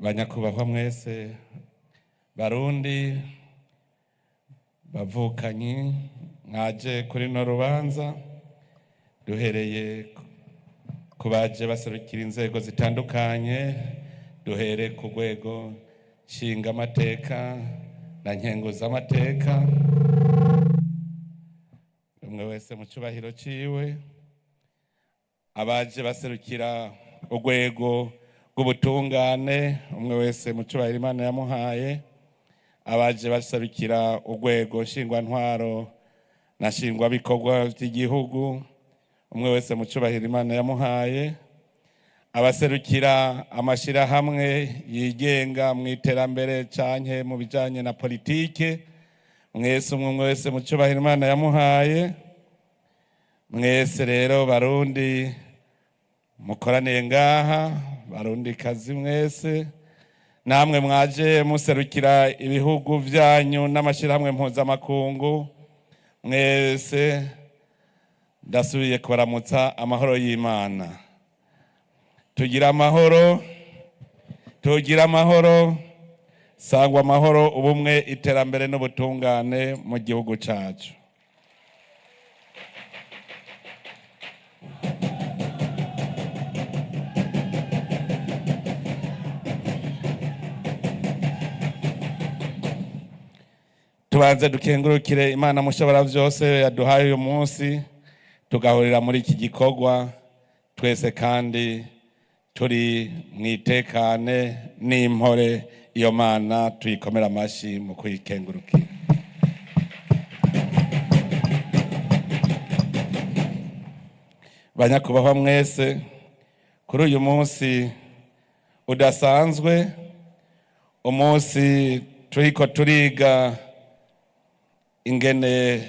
Banyakubahwa mwese, Barundi bavukanyi mwaje kuri no rubanza, duhereye ku baje baserukira inzego zitandukanye, duhere ku rwego nshingamateka na nkenguzamateka, umwe wese mu cubahiro ciwe, abaje baserukira urwego rw'ubutungane, umwe wese mu cubahiro Imana yamuhaye, abaje baserukira urwego nshingwantwaro na nshingwabikorwa vy'igihugu, umwe wese mu cubahiro Imana yamuhaye, abaserukira amashirahamwe yigenga mu iterambere canke mu bijanye na politike, mwese umwe wese mu cubahiro Imana yamuhaye. Mwese rero Barundi mukoraniye ngaha, Barundi kazi mwese, namwe mwaje muserukira ibihugu vyanyu n'amashirahamwe mpuzamakungu, mwese ndasubiye kubaramutsa amahoro y'Imana. Tugira amahoro, tugira amahoro, sangwa amahoro, ubumwe, iterambere n'ubutungane mu gihugu cacu. Tubanze dukengurukire Imana mushobora vyose yaduhaye uyu munsi tugahurira muri iki gikorwa twese kandi turi mwitekane n'impore. Iyo Mana tuyikomera amashi mu kuyikengurukira. Banyakubahwa mwese, kuri uyu munsi udasanzwe, umunsi turiko turiga ingene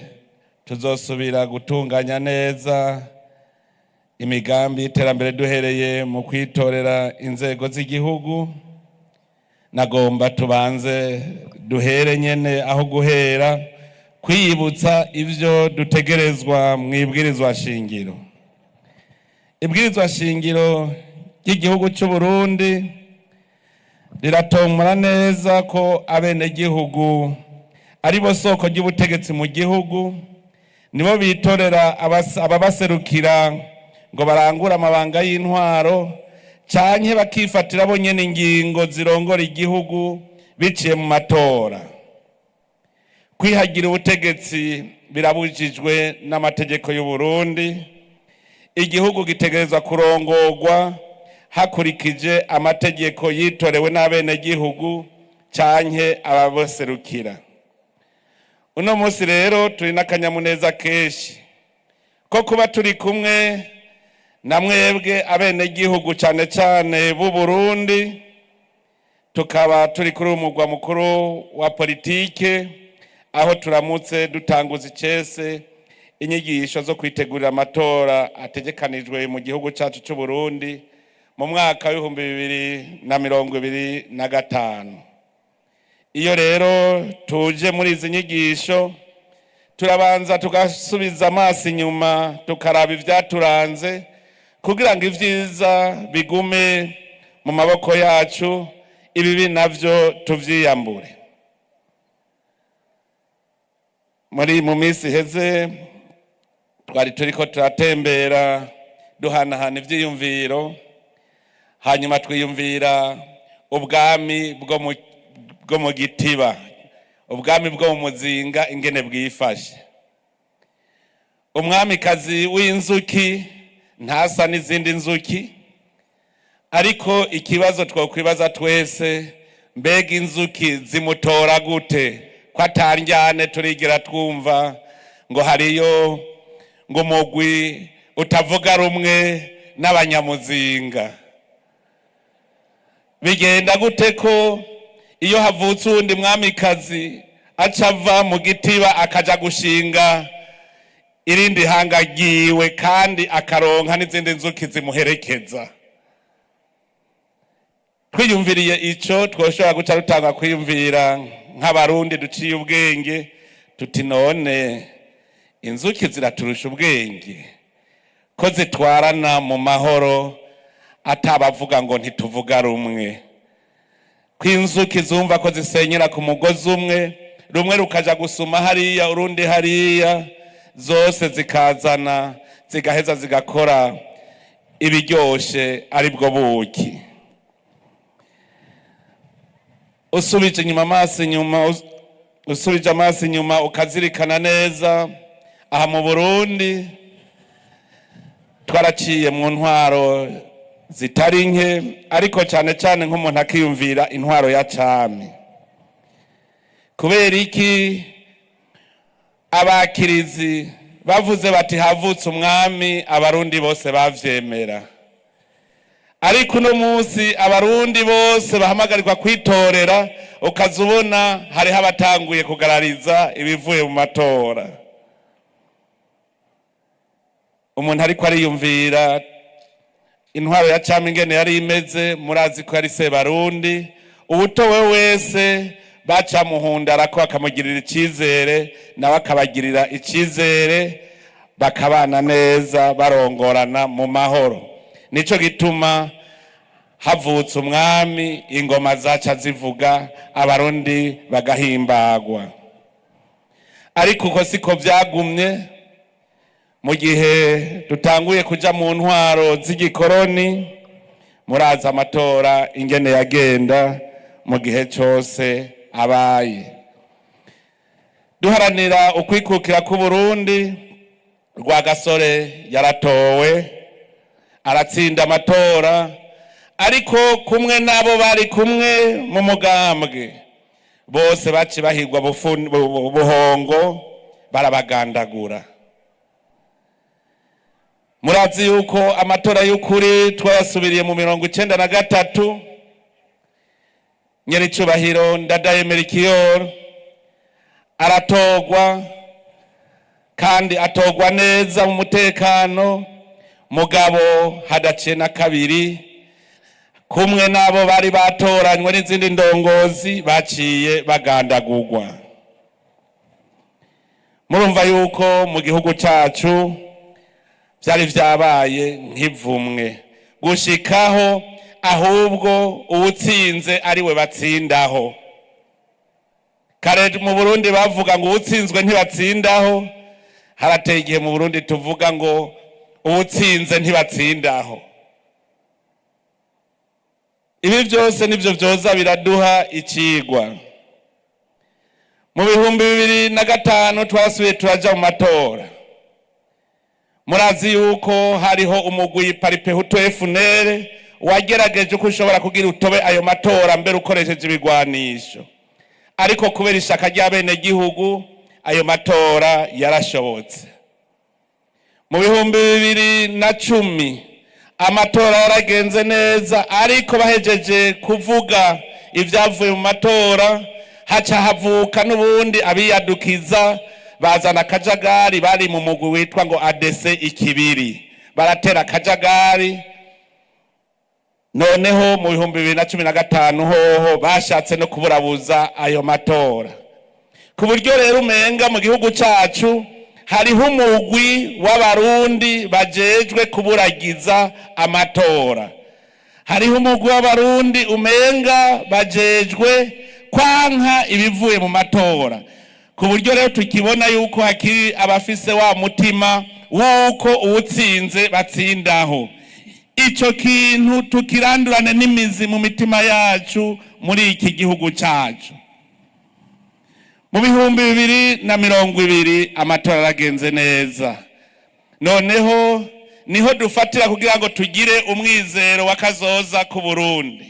tuzosubira gutunganya neza imigambi y'iterambere duhereye mu kwitorera inzego z'igihugu, nagomba tubanze duhere nyene aho guhera kwiyibutsa ivyo dutegerezwa mu ibwirizwa shingiro. Ibwirizwa shingiro ry'igihugu c'u Burundi riratomora neza ko abenegihugu ari bo soko ry'ubutegetsi mu gihugu, nibo bitorera ababaserukira ngo barangure amabanga y'intwaro canke bakifatira bo nyene ingingo zirongora igihugu biciye mu matora. Kwihagira ubutegetsi birabujijwe n'amategeko y'u Burundi. Igihugu gitegerezwa kurongorwa hakurikije amategeko yitorewe n'abenegihugu canke ababaserukira. Uno munsi rero turi n'akanyamuneza kenshi ko kuba turi kumwe na mwebwe abenegihugu cane cane b'u Burundi, tukaba turi kuri uyu mugwa mukuru wa politike, aho turamutse dutanguza icese inyigisho zo kwitegurira amatora ategekanijwe mu gihugu cacu c'u Burundi mu mwaka w'2025. Iyo rero tuje muri izi nyigisho, turabanza tugasubiza amaso inyuma, tukaraba ivyaturanze kugira ngo ivyiza bigume mu maboko yacu, ibibi navyo tuvyiyambure. Muri mu minsi iheze twari turiko turatembera duhanahana ivyiyumviro, hanyuma twiyumvira ubwami bwo mu Gitiba, ubwami bwo mu Muzinga ingene bwifashe. Umwamikazi w'inzuki ntasa n'izindi nzuki, ariko ikibazo twokwibaza twese, mbega inzuki zimutora gute ko atandyane turigira twumva ngo hariyo ngo umugwi utavuga rumwe n'abanyamuzinga? Bigenda gute ko iyo havutse uwundi mwamikazi aca ava mu Gitiba akaja gushinga irindi hanga ryiwe kandi akaronka n'izindi nzuki zimuherekeza? Twiyumviriye ico, twoshobora guca dutanga kwiyumvira nk'Abarundi duciye ubwenge tuti: none inzuki ziraturusha ubwenge ko zitwarana mu mahoro atabavuga ngo ntituvuga rumwe? Ko inzuki zumva ko zisenyera ku mugozi umwe, rumwe rukaja gusuma hariya, urundi hariya, zose zikazana, zigaheza zigakora ibiryoshe, aribwo buki. Usubije inyuma amaso inyuma, usubije amaso inyuma ukazirikana neza, aha mu Burundi twaraciye mu ntwaro zitari nke, ariko cyane cyane nk'umuntu akiyumvira intwaro ya cami. Kubera iki abakirizi bavuze bati havutse umwami, Abarundi bose bavyemera? Ariko uno munsi Abarundi bose bahamagarirwa kwitorera, ukaza ubona hariho abatanguye kugarariza ibivuye mu matora. Umuntu ariko ariyumvira intwaro ya cami ingene yari imeze, murazi ko yari Sebarundi. Uwutowe wese bacamuhundara ko bakamugirira icizere, nawe akabagirira icizere, bakabana neza, barongorana mu mahoro. Nico gituma havutse umwami ingoma zaca zivuga, Abarundi bagahimbagwa. Ariko uko siko vyagumye. Mu gihe dutanguye kuja mu ntwaro z'igikoroni, murazi amatora ingene yagenda mu gihe cose abaye. Duharanira ukwikukira k'Uburundi, Rwagasore yaratowe, aratsinda amatora, ariko kumwe n'abo bari kumwe mu mugambwe bose baci bahigwa buhongo, barabagandagura. Murazi yuko amatora y'ukuri twayasubiriye mu 93. Nyericubahiro Ndadaye Melchior aratorwa, kandi atorwa neza mu mutekano. Mugabo hadaciye na kabiri, kumwe n'abo bari batoranywe n'izindi ndongozi, baciye bagandagurwa. Murumva yuko mu gihugu cacu vyari vyabaye nk'ivumwe, gushikaho ahubwo uwutsinze ariwe batsindaho. Kare mu Burundi bavuga ngo uwutsinzwe ntibatsindaho. Harateye igihe mu Burundi tuvuga ngo uwutsinze ntibatsindaho. Ibi byose nibyo vyoza biraduha icigwa. Mu 2005 twasubiye turaja mu matora. Murazi yuko hariho umugwi Palipehutu FNL wagerageje uko ushobora kugira utobe ayo matora, mbere ukoresheje ibigwanisho, ariko kubera ishaka ry'abenegihugu ayo matora yarashobotse. Mu 2010 amatora yaragenze neza, ariko bahejeje kuvuga ibyavuye mu matora, haca havuka n'ubundi abiyadukiza, bazana akajagari. Bari mu mugwi witwa ngo ADC Ikibiri, baratera akajagari. Noneho mu 2015 hoho bashatse no kuburabuza ayo matora, ku buryo rero umenga mu gihugu cacu hariho umugwi w'Abarundi bajejwe kuburagiza amatora, hariho umugwi w'Abarundi umenga bajejwe kwanka ibivuye mu matora, ku buryo rero tukibona yuko hakiri abafise wa mutima w'uko uwutsinze batsindaho. Ico kintu tukirandurane n'imizi mu mitima yacu muri iki gihugu cacu. Mu 2020 amatora aragenze neza. Noneho niho dufatira kugira ngo tugire umwizero w'akazoza ku Burundi.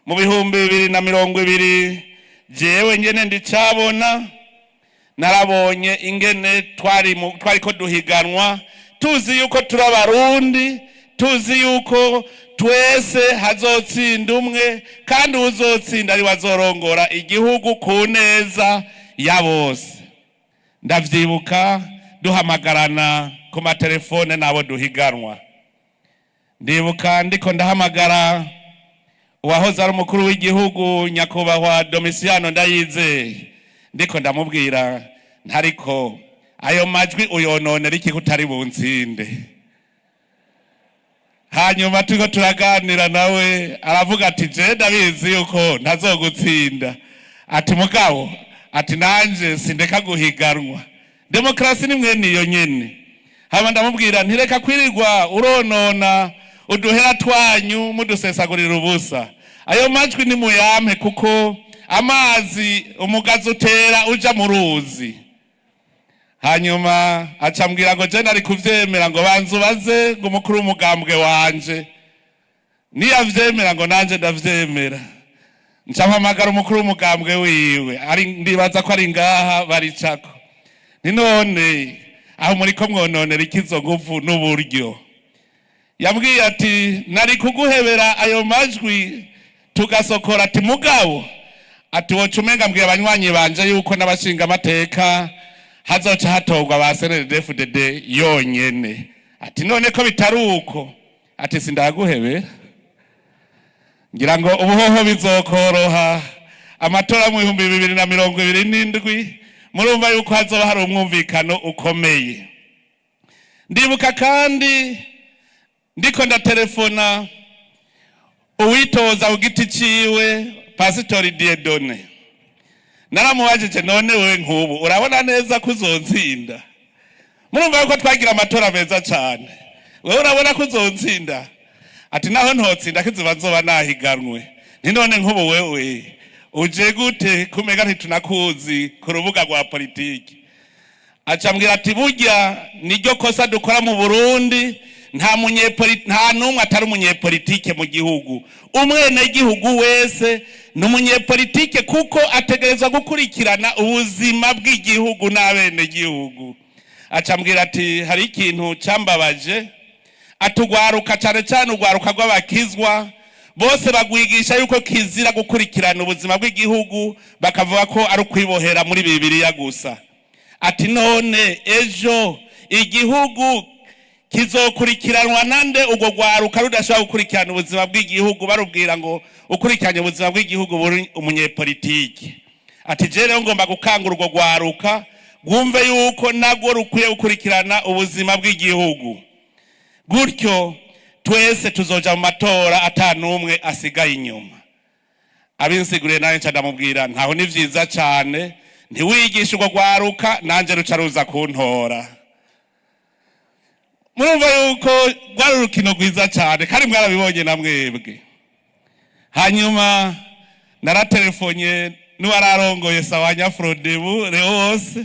Mu 2020, jewe nyene ndicabona, narabonye ingene twariko duhiganwa, tuzi yuko turi Abarundi, tuzi yuko twese hazotsinda umwe, kandi uzotsinda ari azorongora igihugu ku neza ya bose. Ndavyibuka duhamagarana ku matelefone n'abo duhiganwa. Ndibuka ndiko ndahamagara uwahoze ari umukuru w'igihugu, nyakubahwa Domitiyano Ndayizeye, ndiko ndamubwira ntariko ayo majwi uyononera iki kutari buntsinde? Hanyuma turiko turaganira nawe, aravuga ati: "Je ndabizi yuko ntazogutsinda." Ati: "Mugabo," ati, "nanje sindeka guhiganwa." Demokarasi ni mwene iyo nyene. Hama ndamubwira ntireka kwirirwa uronona uduhera twanyu mudusesagurira ubusa, ayo majwi ni muyampe, kuko amazi umugazi utera uja mu ruzi. Hanyuma acambwira ngo: "Je nari kuvyemera," ngo, "banza ubaze," ngo, "umukuru w'umugambwe wanje, niyavyemera," ngo, "nanje ndavyemera." Nca mpamagara umukuru w'umugambwe wiwe, ari ndibaza ko ari ngaha baricako. Ni none aho muriko mwononera ikizo nguvu n'uburyo? Yambwiye ati: "Nari kuguhebera ayo majwi tugasokora." Ati: "Mugabo," ati, "woca umenga mbwiye abanywanyi banje yuko n'abashinga amateka hazoca hatorwa ba CNDD-FDD yonyene." Ati: "None ko bitari uko," ati, "sindaguhebera." Ngira ngo ubuhoho bizokoroha. Amatora mu 2027, murumva yuko hazoba hari umwumvikano ukomeye. Ndibuka kandi ndiko ndatelefona uwitoza ku giti ciwe, Pasitori Dieudonné. Naramubajije: "None wewe nk'ubu urabona neza ko uzontsinda? Murumva yuko twagira amatora meza cane. Wewe urabona ko uzontsinda?" Ati: "Naho ntotsinda, kiziba nzoba nahiganwe." Nti: "None nk'ubu wewe uje gute, kumega ntitunakuzi ku rubuga rwa politiki?" Acambwira ati: "Burya niryo kosa dukora mu Burundi. Nta n'umwe atari umunyepolitike mu gihugu. Umwenegihugu wese ni umunyepolitike, kuko ategerezwa gukurikirana ubuzima bw'igihugu n'abenegihugu." Acambwira ati: "Hari ikintu cyambabaje," atugwaruka, cyane cyane urwaruka rw'abakizwa, bose bagwigisha yuko kizira gukurikirana ubuzima bw'igihugu, bakavuga ko ari ukwibohera muri Bibiliya gusa." Ati: "None ejo igihugu kizokurikiranwa nande, urwo rwaruka rudashobora gukurikirana ubuzima bw'igihugu, barubwira ngo ukurikiranye ubuzima bw'igihugu buri umunyepolitiki?" Ati: "Je rero ngomba gukangura urwo rwaruka rwumve yuko narwo rukwiye gukurikirana ubuzima bw'igihugu. Gutyo twese tuzoja mu matora ata n'umwe asigaye inyuma." Abinsiguriye nawe nca ndamubwira: "Ntaho ni vyiza cane, ntiwigishe urwo rwaruka, nanje ruca ruza kuntora." Murumva yuko rwari urukino rwiza cyane, kandi mwarabibonye na mwebwe. Hanyuma naratelefonnye n'uwararongoye Sawanya Frodebu Leose,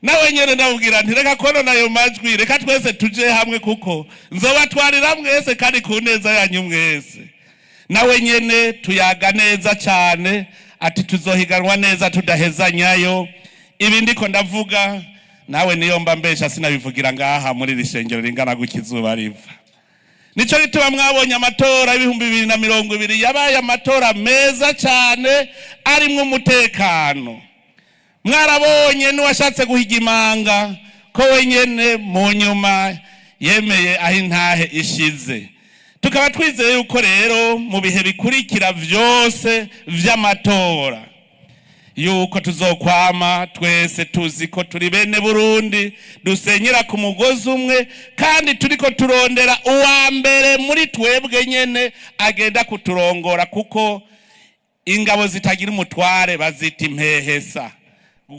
nawe nyene ndamubwira nti: "Reka konona ayo majwi, reka twese tuje hamwe, kuko nzobatwarira mwese kandi ku neza yanyu mwese." Nawe nyene tuyaga neza cyane, ati: "Tuzohiganwa neza tudahezanyayo." Ibi ndiko ndavuga, nawe niyo mba mbesha, sinabivugira ngaha muri iri shengero ringana gutya izuba riva. Nico gituma mwabonye amatora y'2020 yabaye amatora meza cyane, arimwo umutekano. Mwarabonye n'uwashatse guhiga imanga ko wenyene mu nyuma yemeye aho intahe ishize. Tukaba twizeye yuko rero mu bihe bikurikira vyose vy'amatora yuko tuzokwama twese tuzi ko turi bene Burundi, dusenyera ku mugozi umwe, kandi turiko turondera uwa mbere muri twebwe nyene agenda kuturongora, kuko ingabo zitagira umutware bazita impehesa.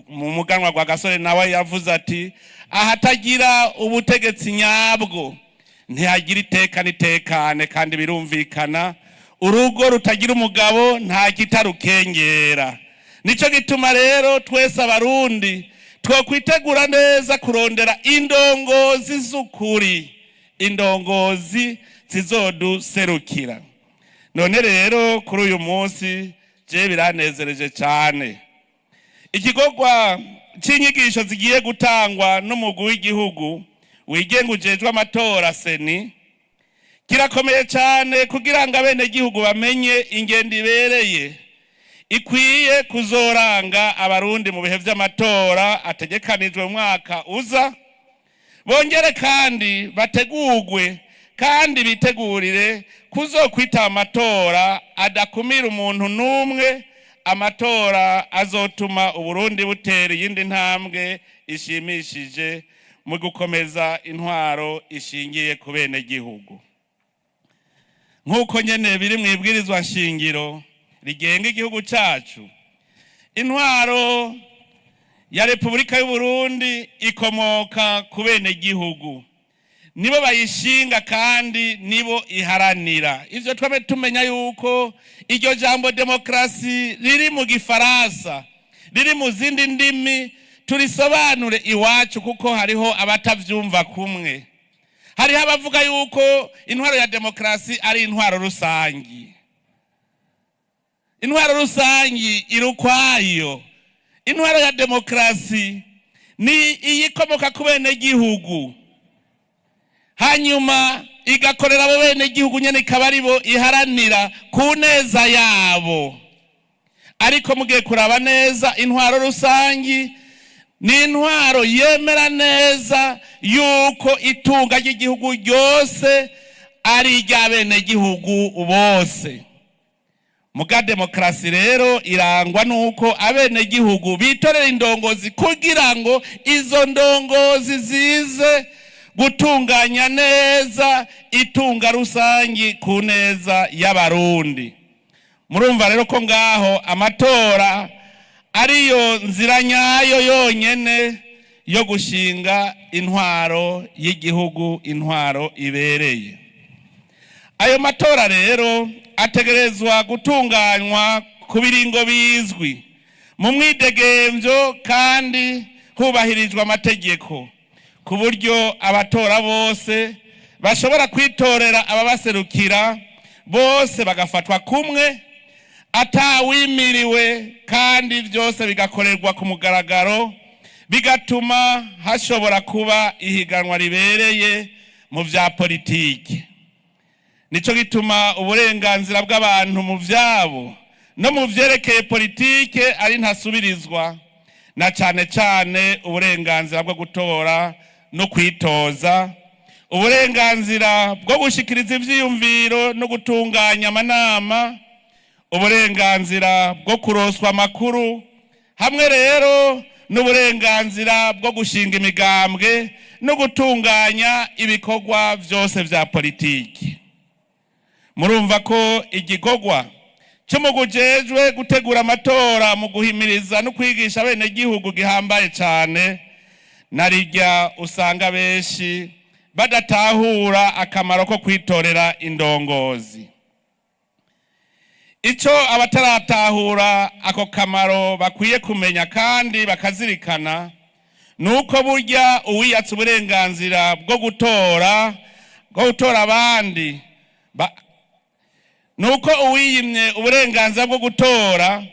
Mu muganwa rwa Gasore nawe yavuze ati: "Ahatagira ubutegetsi nyabwo ntihagira iteka n'itekane." Kandi birumvikana, urugo rutagira umugabo nta kitarukengera. Nico gituma rero twese Abarundi twokwitegura neza kurondera indongozi z'ukuri, indongozi zizoduserukira. None rero kuri uyu munsi je biranezereje cyane. Igikorwa c'inyigisho zigiye gutangwa n'umugwi w'igihugu wigenga ujejwe amatora, CENI, kirakomeye cyane, kugira ngo abenegihugu bamenye ingendo ibereye ikwiye kuzoranga Abarundi mu bihe vy'amatora ategekanijwe mu mwaka uza, bongere kandi bategurwe kandi bitegurire kuzokwitaba amatora adakumira umuntu n'umwe, amatora azotuma Uburundi butera iyindi ntambwe ishimishije mu gukomeza intwaro ishingiye ku benegihugu. Nk'uko nyene biri mu ibwirizwa nshingiro rigenga igihugu cacu, intwaro ya Repubulika y'Uburundi ikomoka ku benegihugu. Nibo bayishinga kandi nibo iharanira. Ivyo twabe tumenya yuko iryo jambo demokarasi riri mu Gifaransa, riri mu zindi ndimi, turisobanure iwacu, kuko hariho abatavyumva kumwe. Hariho abavuga yuko intwaro ya demokarasi ari intwaro rusangi. Intwaro rusangi iri ukwayo. Intwaro ya demokarasi ni iyikomoka ku benegihugu, hanyuma igakorera abo benegihugu nyene, ikaba aribo iharanira ku neza yabo. Ariko mugiye kuraba neza, intwaro rusangi ni intwaro yemera neza yuko itunga ry'igihugu ryose ari iry'abenegihugu bose. Muga demokarasi rero irangwa nuko abenegihugu bitorera indongozi kugira ngo izo ndongozi zize gutunganya neza itunga rusangi ku neza y'Abarundi. Murumva rero ko ngaho amatora ariyo nzira nyayo yonyene yo gushinga intwaro y'igihugu, intwaro ibereye. Ayo matora rero ategerezwa gutunganywa ku biringo bizwi, mu mwidegemvyo kandi hubahirijwe amategeko, ku buryo abatora bose bashobora kwitorera ababaserukira, bose bagafatwa kumwe atawimiriwe, kandi byose bigakorerwa ku mugaragaro, bigatuma hashobora kuba ihiganwa ribereye mu vya politiki. Nico gituma uburenganzira bw'abantu mu vyabo no mu vyerekeye politike ari ntasubirizwa, na cane cane uburenganzira bwo gutora no kwitoza, uburenganzira bwo gushikiriza ivyiyumviro no gutunganya amanama, uburenganzira bwo kuroswa amakuru, hamwe rero n'uburenganzira bwo gushinga imigambwe no gutunganya ibikorwa vyose vya politiki. Murumva ko igikorwa c'umugwi ujejwe gutegura amatora mu guhimiriza no kwigisha abenegihugu gihambaye cane, narirya usanga benshi badatahura akamaro ko kwitorera indongozi. Ico abataratahura ako kamaro bakwiye kumenya kandi bakazirikana nuko burya uwiyatse uburenganzira bwo gutora abandi, nuko uwiyimye uburenganzira bwo gutora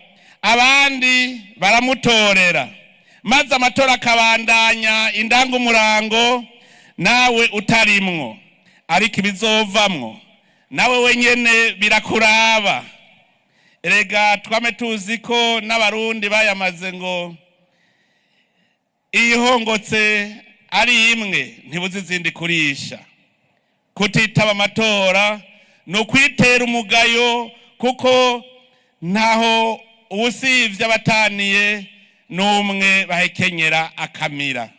abandi baramutorera, maze amatora akabandanya indangumurango nawe utarimwo. Ariko ibizovamwo nawe wenyene birakuraba. Erega twame tuzi ko n'Abarundi bayamaze ngo iyihongotse ari imwe ntibuze izindi kurisha. Kutitaba amatora ni ukwitera umugayo, kuko ntaho uwusivye abataniye n'umwe bahekenyera akamira.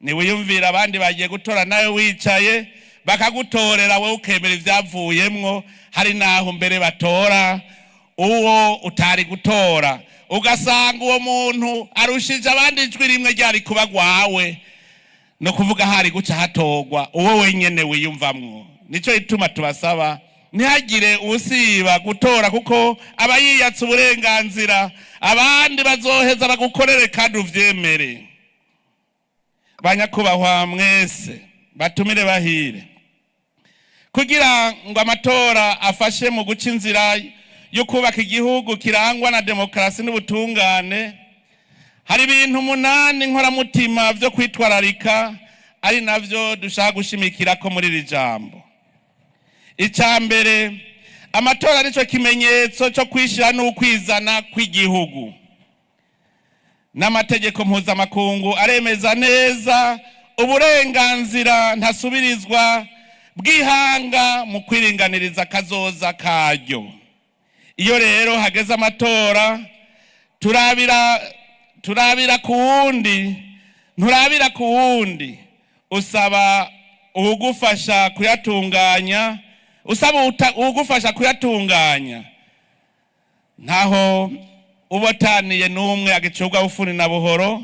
Niwiyumvira abandi bagiye gutora nawe wicaye, bakagutorera, wowe ukemera ivyavuyemwo. Hari naho mbere batora uwo utari gutora, ugasanga uwo muntu arushije abandi ijwi rimwe ryari kuba rwawe. No kuvuga hari guca hatorwa uwo wenyene wiyumvamwo. Nico ituma tubasaba ntihagire usiba gutora, kuko aba yiyatse uburenganzira. Abandi bazoheza bagukorere kandi uvyemere. Banyakubahwa mwese batumire bahire, kugira ngo amatora afashe mu guca inzira yo kubaka igihugu kirangwa na demokarasi n'ubutungane, hari ibintu umunani nkoramutima vyo kwitwararika, ari navyo dushaka gushimikirako muri iri jambo. Icya mbere, amatora arico kimenyetso cyo kwishira n'ukwizana kw'igihugu. N'amategeko mpuzamakungu aremeza neza uburenganzira ntasubirizwa bw'ihanga mu kwiringaniriza kazoza karyo. Iyo rero hageze amatora, turabira ku wundi, nturabira ku wundi, usaba uwugufasha kuyatunganya. Usaba uwugufasha kuyatunganya, ntaho ubotaniye n'umwe agicubwa bufuni na buhoro.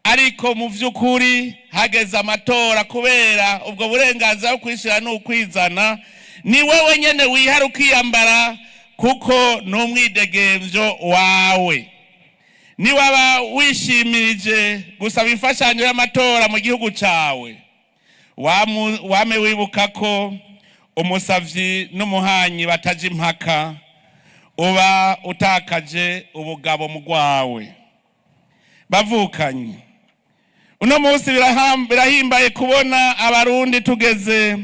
Ariko mu vy'ukuri hageze amatora, kubera ubwo burenganzira bwo kwishira n'ukwizana, ni wewe nyene wihara ukiyambara, kuko ni umwidegemvyo wawe. Niwaba wishimirije gusaba imfashanyo y'amatora mu gihugu cawe, wame wibuka ko umusavyi n'umuhanyi bataja impaka. Uba utakaje ubugabo mu rwawe. Bavukanye, uno munsi birahimbaye kubona Abarundi tugeze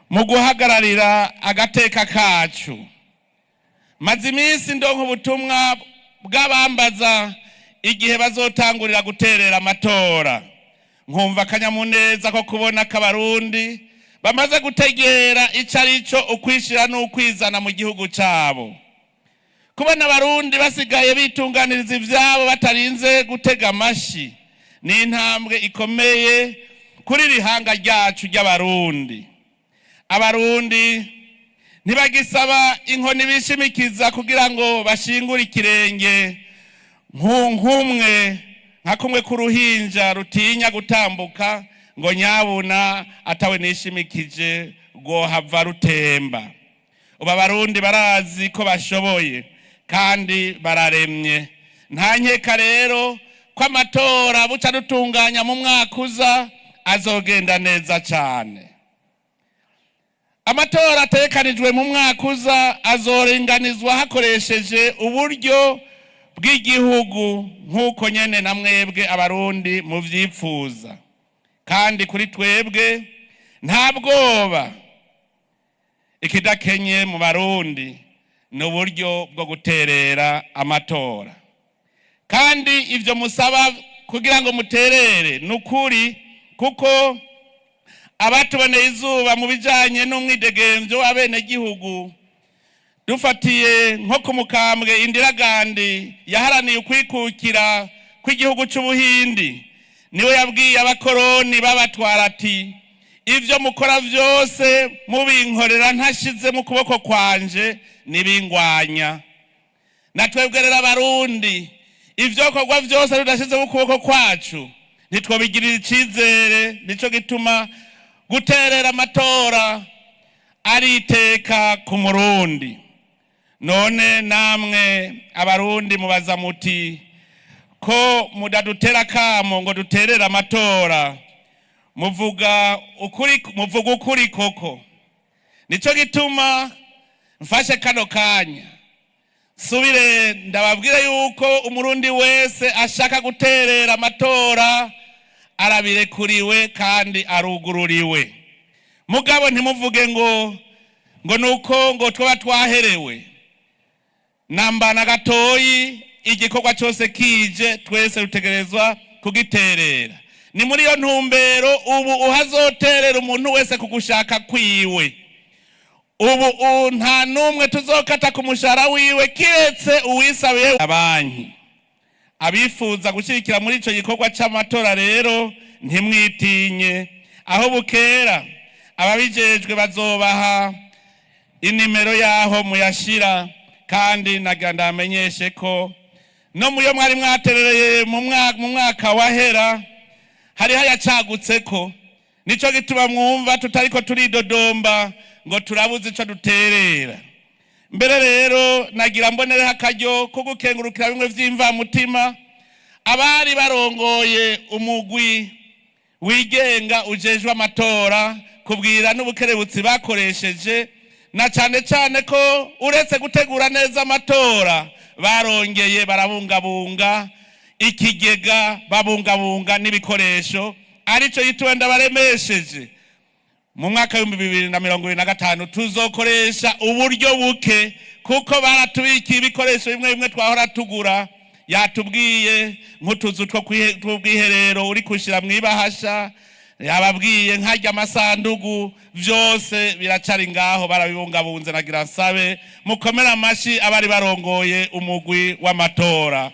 mu guhagararira agateka kacu. Maze iminsi ndonka ubutumwa bw'abambaza igihe bazotangurira guterera amatora. Nkumva akanyamuneza ko kubona ko Abarundi bamaze gutegera ico ari cyo ukwishira n'ukwizana mu gihugu cabo. Kubona Abarundi basigaye bitunganiriza ivyabo batarinze gutega amashi ni intambwe ikomeye kuri rihanga ryacu ry'Abarundi. Abarundi ntibagisaba inkoni bishimikiza kugira ngo bashingure ikirenge, nk'umwe nka kumwe k'uruhinja rutinya gutambuka ngo nyabuna atawe nishimikije rwohava rutemba. Ubu Abarundi barazi ko bashoboye kandi bararemye. Nta nkeka rero ko amatora buca dutunganya mu mwaka uza azogenda neza cyane. Amatora ategekanijwe mu mwaka uza azoringanizwa hakoresheje uburyo bw'igihugu, nk'uko nyene na mwebwe Abarundi muvyipfuza. Kandi kuri twebwe nta bwoba. Ikidakenye mu Barundi ni uburyo bwo guterera amatora. Kandi ivyo musaba kugira ngo muterere ni ukuri, kuko abatuboneye izuba mu bijanye n'umwidegemvyo w'abenegihugu, dufatiye nko ku mukambwe Indira Gandhi yaharaniye ukwikukira kw'igihugu c'Ubuhindi, niwe yabwiye abakoroni babatwara ati: "Ivyo mukora vyose mubinkorera ntashize mu kuboko kwanje nibingwanya." Na twebwe rero Abarundi, ivyokorwa vyose tudashize mu kuboko kwacu ntitwobigirira icizere. Nico gituma guterera amatora ari iteka ku Murundi. None namwe Abarundi mubaza muti: "Ko mudadutera kamo ngo duterere amatora?" Muvuga ukuri, muvuga ukuri koko. Nico gituma mfashe kano kanya subire ndababwire yuko Umurundi wese ashaka guterera amatora arabirekuriwe kandi arugururiwe. Mugabo ntimuvuge ngo nuko ngo twaba twaherewe namba na gatoyi. Igikorwa cyose kije, twese rutegerezwa kugiterera. Ni muri iyo ntumbero ubu uhazoterera umuntu wese ku gushaka kwiwe. Ubu nta n'umwe tuzokata ku mushahara wiwe kiretse uwisabiye banki. Abifuza gushyigikira muri icyo gikorwa cy'amatora rero, ntimwitinye. Aho bukera ababijejwe bazobaha inimero y'aho muyashira. Kandi nagira ndamenyeshe ko no muyo mwari mwaterereye mu mwaka wahera hariho ayacagutse ko. Nico gituma mwumva tutariko turidodomba ngo turabuze ico duterera. Mbere rero nagira mbonereho akaryo ko gukengurukira bimwe vy'imvamutima abari barongoye umugwi wigenga ujejwe amatora, kubwira n'ubukerebutsi bakoresheje, na cane cane ko uretse gutegura neza amatora, barongeye barabungabunga ikigega, babungabunga n'ibikoresho. Arico gituma ndabaremesheje: mu mwaka w'2025 tuzokoresha uburyo buke, kuko baratubikiye ibikoresho bimwe bimwe twahora tugura. Yatubwiye nk'utuzu tw'ubwiherero uri kushira mw'ibahasha, yababwiye nkarya amasandugu, vyose biracari ngaho, barabibungabunze. Nagira nsabe mukomere amashi abari barongoye umugwi w'amatora.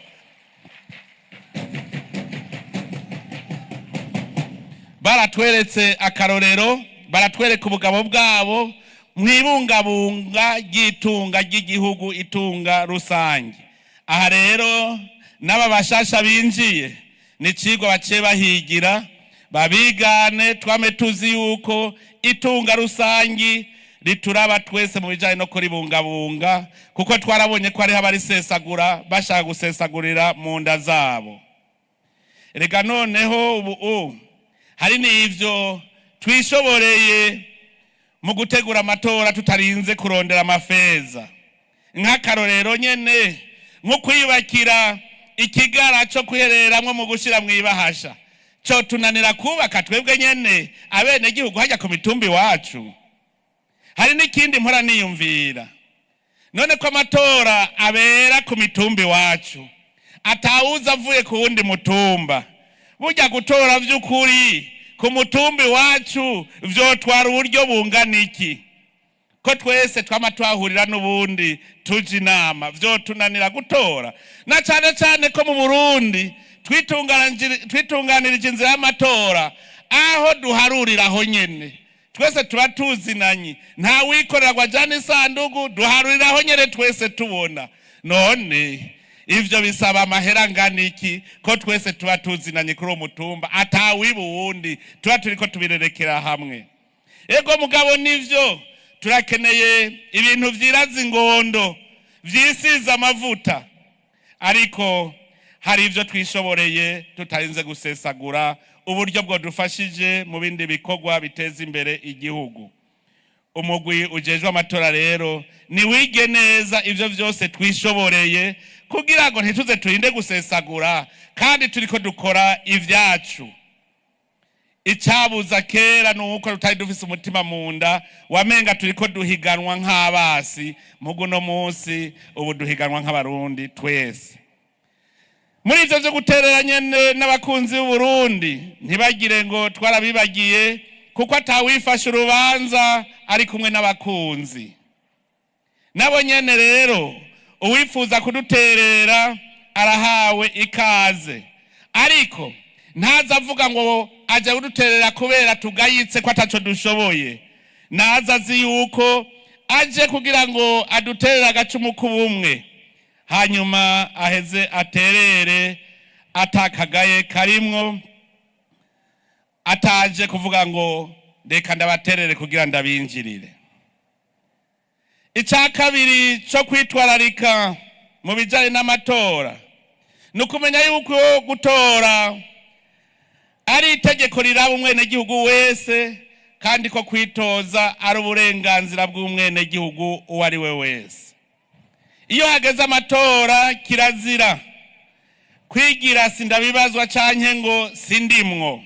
Baratweretse akarorero, baratwereka ubugabo bwabo. mu ibungabunga ry'itunga ry'igihugu, itunga rusange. Aha rero n'aba bashasha binjiye ni icigwa baciye bahigira, babigane. Twame tuzi yuko itunga rusangi rituraba twese mu bijanye no kuribungabunga, kuko twarabonye ko hariho abarisesagura bashaka gusesagurira mu nda zabo. Reka noneho ubu hari n'ivyo twishoboreye mu gutegura amatora tutarinze kurondera amafeza. Nk'akarorero nyene, nko kwiyubakira ikigara co kwihereramwo mu gushira mw'ibahasha, co tunanira kubaka twebwe nyene abenegihugu hajya ku mitumba iwacu? Hari n'ikindi mpora niyumvira: none ko amatora abera ku mitumba iwacu, atawuza avuye ku wundi mutumba, burya gutora vy'ukuri ku mutumba iwacu vyotwara uburyo bungana iki, ko twese twama twahurira n'ubundi tuja inama? Vyotunanira gutora? Na cane cane ko mu Burundi twitunganirije inzira y'amatora, aho duharurira aho nyene twese tuba tuzinanye, nta wikorera ngo ajane isandugu, duharurira aho nyene twese tubona. None ivyo bisaba amahera angana iki, ko twese tuba tuzinanye kuri uwo mutumba, atawiba uwundi, tuba turiko tubirerekera hamwe? Ego mugabo nivyo, turakeneye ibintu vyiraza ingondo, vyisize amavuta, ariko hari ivyo twishoboreye tutarinze gusesagura uburyo bwodufashije mu bindi bikorwa biteza imbere igihugu. Umugwi ujejwe amatora rero niwige neza ivyo vyose twishoboreye, kugira ngo ntituze turinde gusesagura kandi turiko dukora ivyacu. Icabuza kera ni uko tutari dufise umutima mu nda, wamenga turiko duhiganwa nk'abasi. Mugu uno munsi ubu duhiganwa nk'Abarundi twese. Muri ivyo vyo guterera nyene, n'abakunzi b'Uburundi ntibagire ngo twarabibagiye, kuko atawifashe urubanza ari kumwe n'abakunzi. Nabo nyene rero, uwifuza kuduterera arahawe ikaze, ariko ntaza avuga ngo aja kuduterera kubera tugayitse, ko ataco dushoboye. Naza azi yuko aje kugira ngo aduterere agacumu k'ubumwe, hanyuma aheze aterere atakagaye karimwo, ataje kuvuga ngo reka ndabaterere kugira ndabinjirire. Icya kabiri cyo kwitwararika mu bijyanye n'amatora ni ukumenya yuko gutora ari itegeko riraba umwenegihugu wese, kandi ko kwitoza ari uburenganzira bw'umwenegihugu uwo ari we wese. Iyo hageze amatora, kirazira kwigira sindabibazwa canke ngo sindimwo.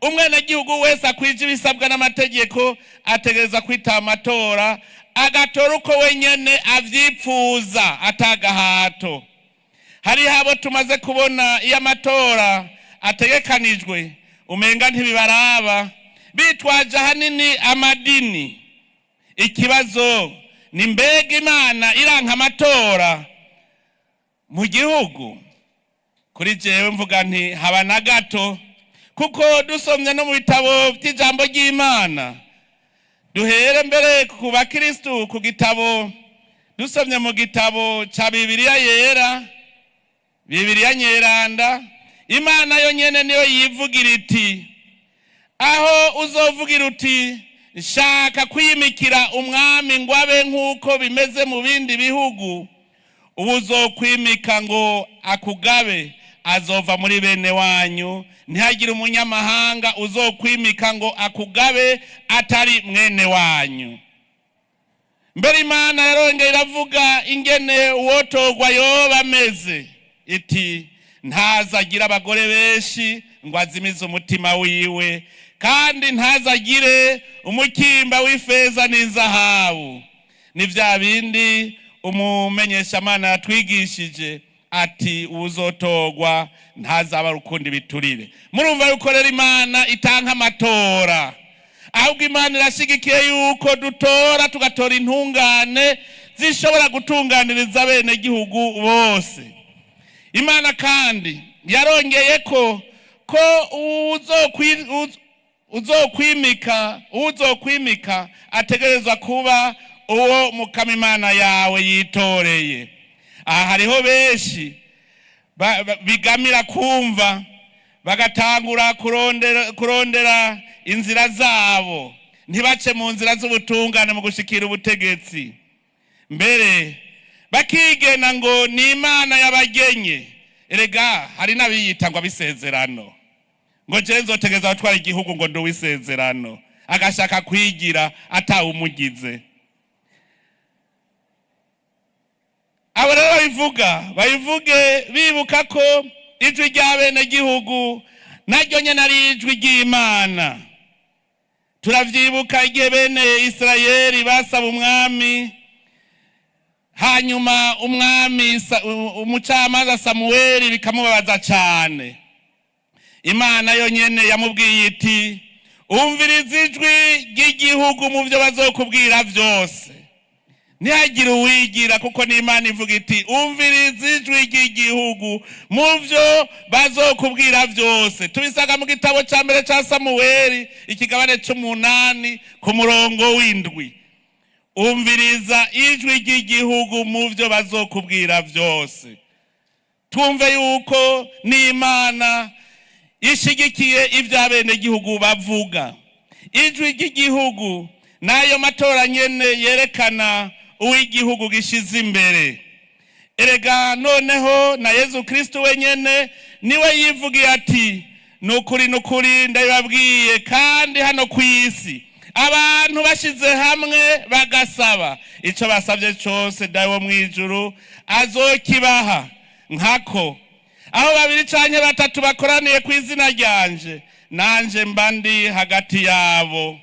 Umwenegihugu wese akwije ibisabwa n'amategeko ategereza kwitaba amatora, agatora uko wenyene avyipfuza, atagahato. Hariho abo tumaze kubona, iyo amatora ategekanijwe umenga ntibibaraba, bitwaje ahanini amadini. Ikibazo ni: mbega Imana iranka amatora mu gihugu? Kuri jewe mvuga nti haba na gato, kuko dusomye no mu bitabo by'ijambo ry'Imana, duhere mbere ku bakristu, ku gitabo dusomye mu gitabo ca Bibiliya Yera, Bibiliya Nyeranda, Imana yo nyene niyo yivugira iti: "Aho uzovugira uti nshaka kwimikira umwami ngo abe nk'uko bimeze mu bindi bihugu, ubu uzokwimika ngo akugabe azova muri bene wanyu. Ntihagire umunyamahanga uzokwimika ngo akugabe atari mwene wanyu." Mbere Imana yarongeye iravuga ingene uwotogwa yoba ameze, iti: "Ntazagire abagore benshi ngo azimize umutima wiwe, kandi ntazagire umukimba w'ifeza n'inzahabu." Ni vya bindi umumenyeshamana yatwigishije ati: "Uwuzotogwa ntazaba rukunda ibiturire." Murumva yuko rero Imana itanka amatora, ahubwo Imana irashigikiye yuko dutora, tugatora intungane zishobora gutunganiriza bene gihugu bose. Imana kandi yarongeye ko Uzokwimika, uzokwimika ategerezwa kuba uwo Mukama Imana yawe yitoreye. Aha hariho benshi bigamira kumva, bagatangura kurondera inzira zabo, ntibace mu nzira z'ubutungane mu gushikira ubutegetsi, mbere bakigena ngo ni Imana yabagenye. Erega hari n'abiyita ngo abisezerano, ngo je nzotegeza abatwara igihugu, ngo ndi uw'isezerano, agashaka kwigira atawumugize. Abo rero babivuga, babivuge bibuka ko ijwi ry'abenegihugu naryo nyene ari ijwi ry'Imana. Turavyibuka igihe bene Isirayeli basaba umwami, hanyuma umwami umucamanza Samuweli bikamubabaza cane. Imana yonyene yamubwiye iti: "Umviriza ijwi ry'igihugu mu byo bazokubwira byose, ntihagire uwigira", kuko n'Imana ivuga iti: "Umviriza ijwi ry'igihugu mu byo bazokubwira byose." Tubisanga mu gitabo cya mbere cya Samuweli, ikigabane c'umunani, ku murongo w'indwi. Umviriza ijwi ry'igihugu mu byo bazokubwira byose. Twumve yuko n'Imana ishigikiye ibyo abenegihugu bavuga. Ijwi ry'igihugu n'ayo matora nyene yerekana uw'igihugu gishize imbere. Erega noneho na Yezu Kristo wenyene niwe yivugiye ati: "Nukuri, nukuri, ndabibabwiye, kandi hano ku isi abantu bashize hamwe bagasaba icyo basabye cyose, Dawe wo mu ijuru azokibaha. Nkako aho babiri canke batatu bakoraniye ku izina ryanje, nanje mba ndi hagati yabo."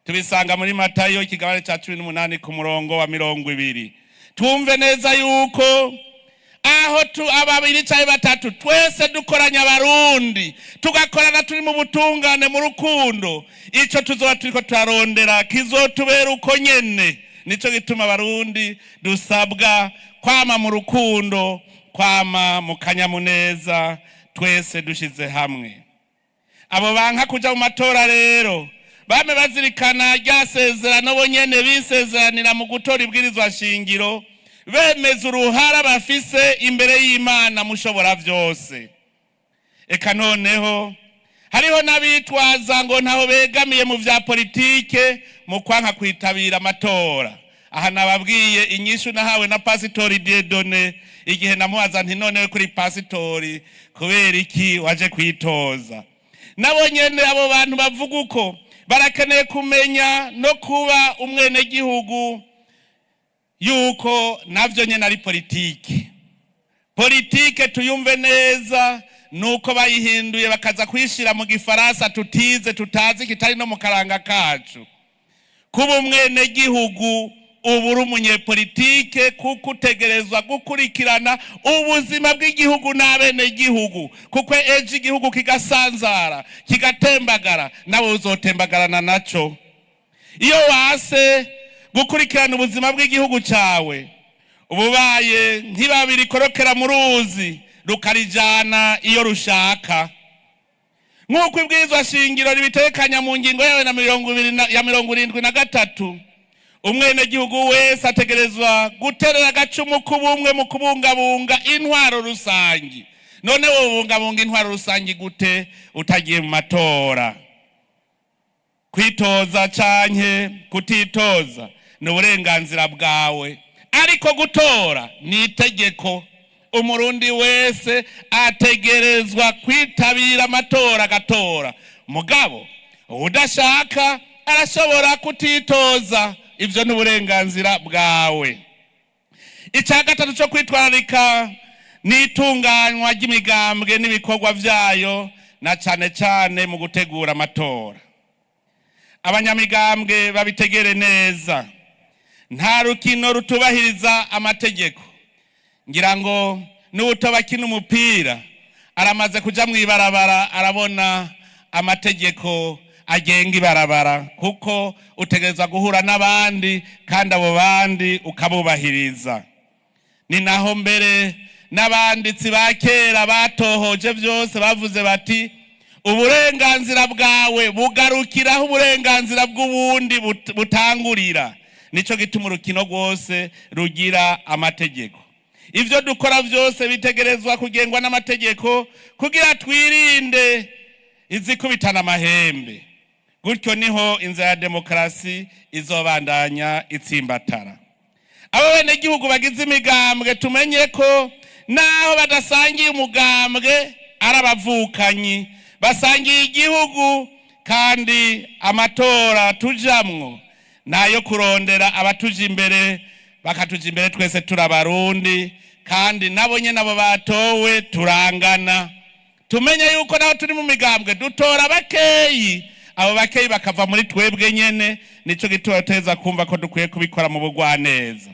Tubisanga muri Matayo, ikigabane cya 18, ku murongo wa 20. Twumve neza yuko aho tu ababiri canke batatu twese dukoranya, Abarundi tugakorana turi mu butungane, mu rukundo, ico tuzoba turiko turarondera kizotubera uko nyene. Nico gituma Abarundi dusabwa kwama mu rukundo, kwama mu kanyamuneza, twese dushize hamwe. Abo banka kuja mu matora rero bame bazirikana rya sezerano bo nyene bisezeranira mu gutora ibwirizwa shingiro, bemeza uruhara bafise imbere y'Imana Mushobora byose. Eka noneho hariho n'abitwaza ngo ntaho begamiye mu vya politike mu kwanka kwitabira amatora. Aha nababwiye inyishu nahawe na Pasitori Dieudonné igihe namubaza nti: "None kuri pasitori, kubera iki waje kwitoza?" Nabo nyene abo bantu bavuga uko barakeneye kumenya no kuba umwenegihugu, yuko navyo nyene ari politike. Politike tuyumve neza nuko bayihinduye, bakaza kuyishira mu gifaransa tutize, tutazi, kitari no mu karanga kacu. Kuba umwenegihugu, uba uri umunyepolitike, kuko utegerezwa gukurikirana ubuzima bw'igihugu n'abenegihugu, kuko ejo igihugu kigasanzara, kigatembagara, nawe uzotembagarana naco. Iyo wase gukurikirana ubuzima bw'igihugu cyawe, ububaye nk'ibabi rikorokera mu ruzi, rukarijana iyo rushaka, nk'uko ibwirizwa shingiro ribitekanya mu ngingo yawe na 20 ya 73. Umwenegihugu wese ategerezwa guterera agacumu k'ubumwe mu kubungabunga intwaro rusangi. None wowe ubungabunga intwaro rusangi gute utagiye mu matora? Kwitoza canke kutitoza ni uburenganzira bwawe, ariko gutora ni itegeko. Umurundi wese ategerezwa kwitabira amatora agatora. Mugabo udashaka arashobora kutitoza, ivyo ni uburenganzira bwawe. Icya gatatu cyo kwitwararika ni itunganywa ry'imigambwe n'ibikorwa vyayo, na cane cane mu gutegura amatora. Abanyamigambwe babitegere neza. Nta rukino rutubahiriza amategeko. Ngira ngo n'uwutoba akina umupira aramaze kuja mw'ibarabara, arabona amategeko agenga ibarabara, kuko utegerezwa guhura n'abandi, kandi abo bandi ukabubahiriza. Ni naho mbere n'abanditsi ba kera batohoje byose bavuze bati: Uburenganzira bwawe bugarukiraho uburenganzira bw'uwundi butangurira. Nico gituma urukino rwose rugira amategeko. Ivyo dukora vyose bitegerezwa kugengwa n'amategeko kugira twirinde izikubitana amahembe. Gutyo niho inzira ya demokarasi izobandanya itsimbatara. Abo benegihugu bagize imigambwe, tumenye ko naho badasangiye umugambwe ari abavukanyi, basangiye igihugu, kandi amatora tujamwo nayo kurondera abatuja imbere, bakatuja imbere twese turi Abarundi, kandi nabo nyene abo batowe turangana. Tumenye yuko naho turi mu migambwe dutora bakeyi, abo bakeyi bakava muri twebwe nyene. Nico gituma tuteza kumva ko dukwiye kubikora mu bugwaneza.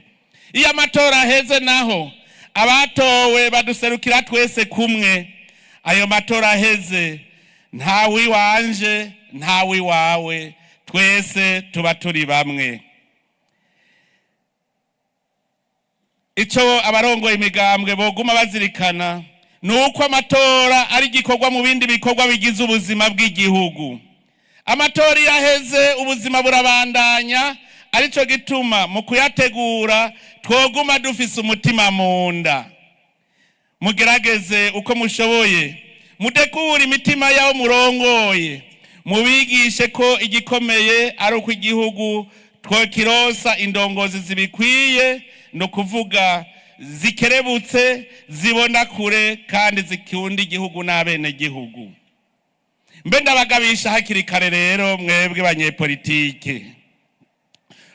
Iyo amatora aheze naho, abatowe baduserukira twese kumwe. Ayo matora aheze, nta wiwanje, nta wiwawe, twese tuba turi bamwe. Ico abarongoye imigambwe boguma bazirikana ni uko amatora ari igikorwa mu bindi bikorwa bigize ubuzima bw'igihugu. Amatora iyo aheze, ubuzima burabandanya. Arico gituma mu kuyategura twoguma dufise umutima mu nda. Mugerageze uko mushoboye mudekure imitima y'abo murongoye, mubigishe ko igikomeye ari uko igihugu twokirosa indongozi zibikwiye, ni ukuvuga zikerebutse, zibona kure kandi zikunda igihugu n'abenegihugu. Mbe ndabagabisha hakiri kare rero, mwebwe banyepolitike,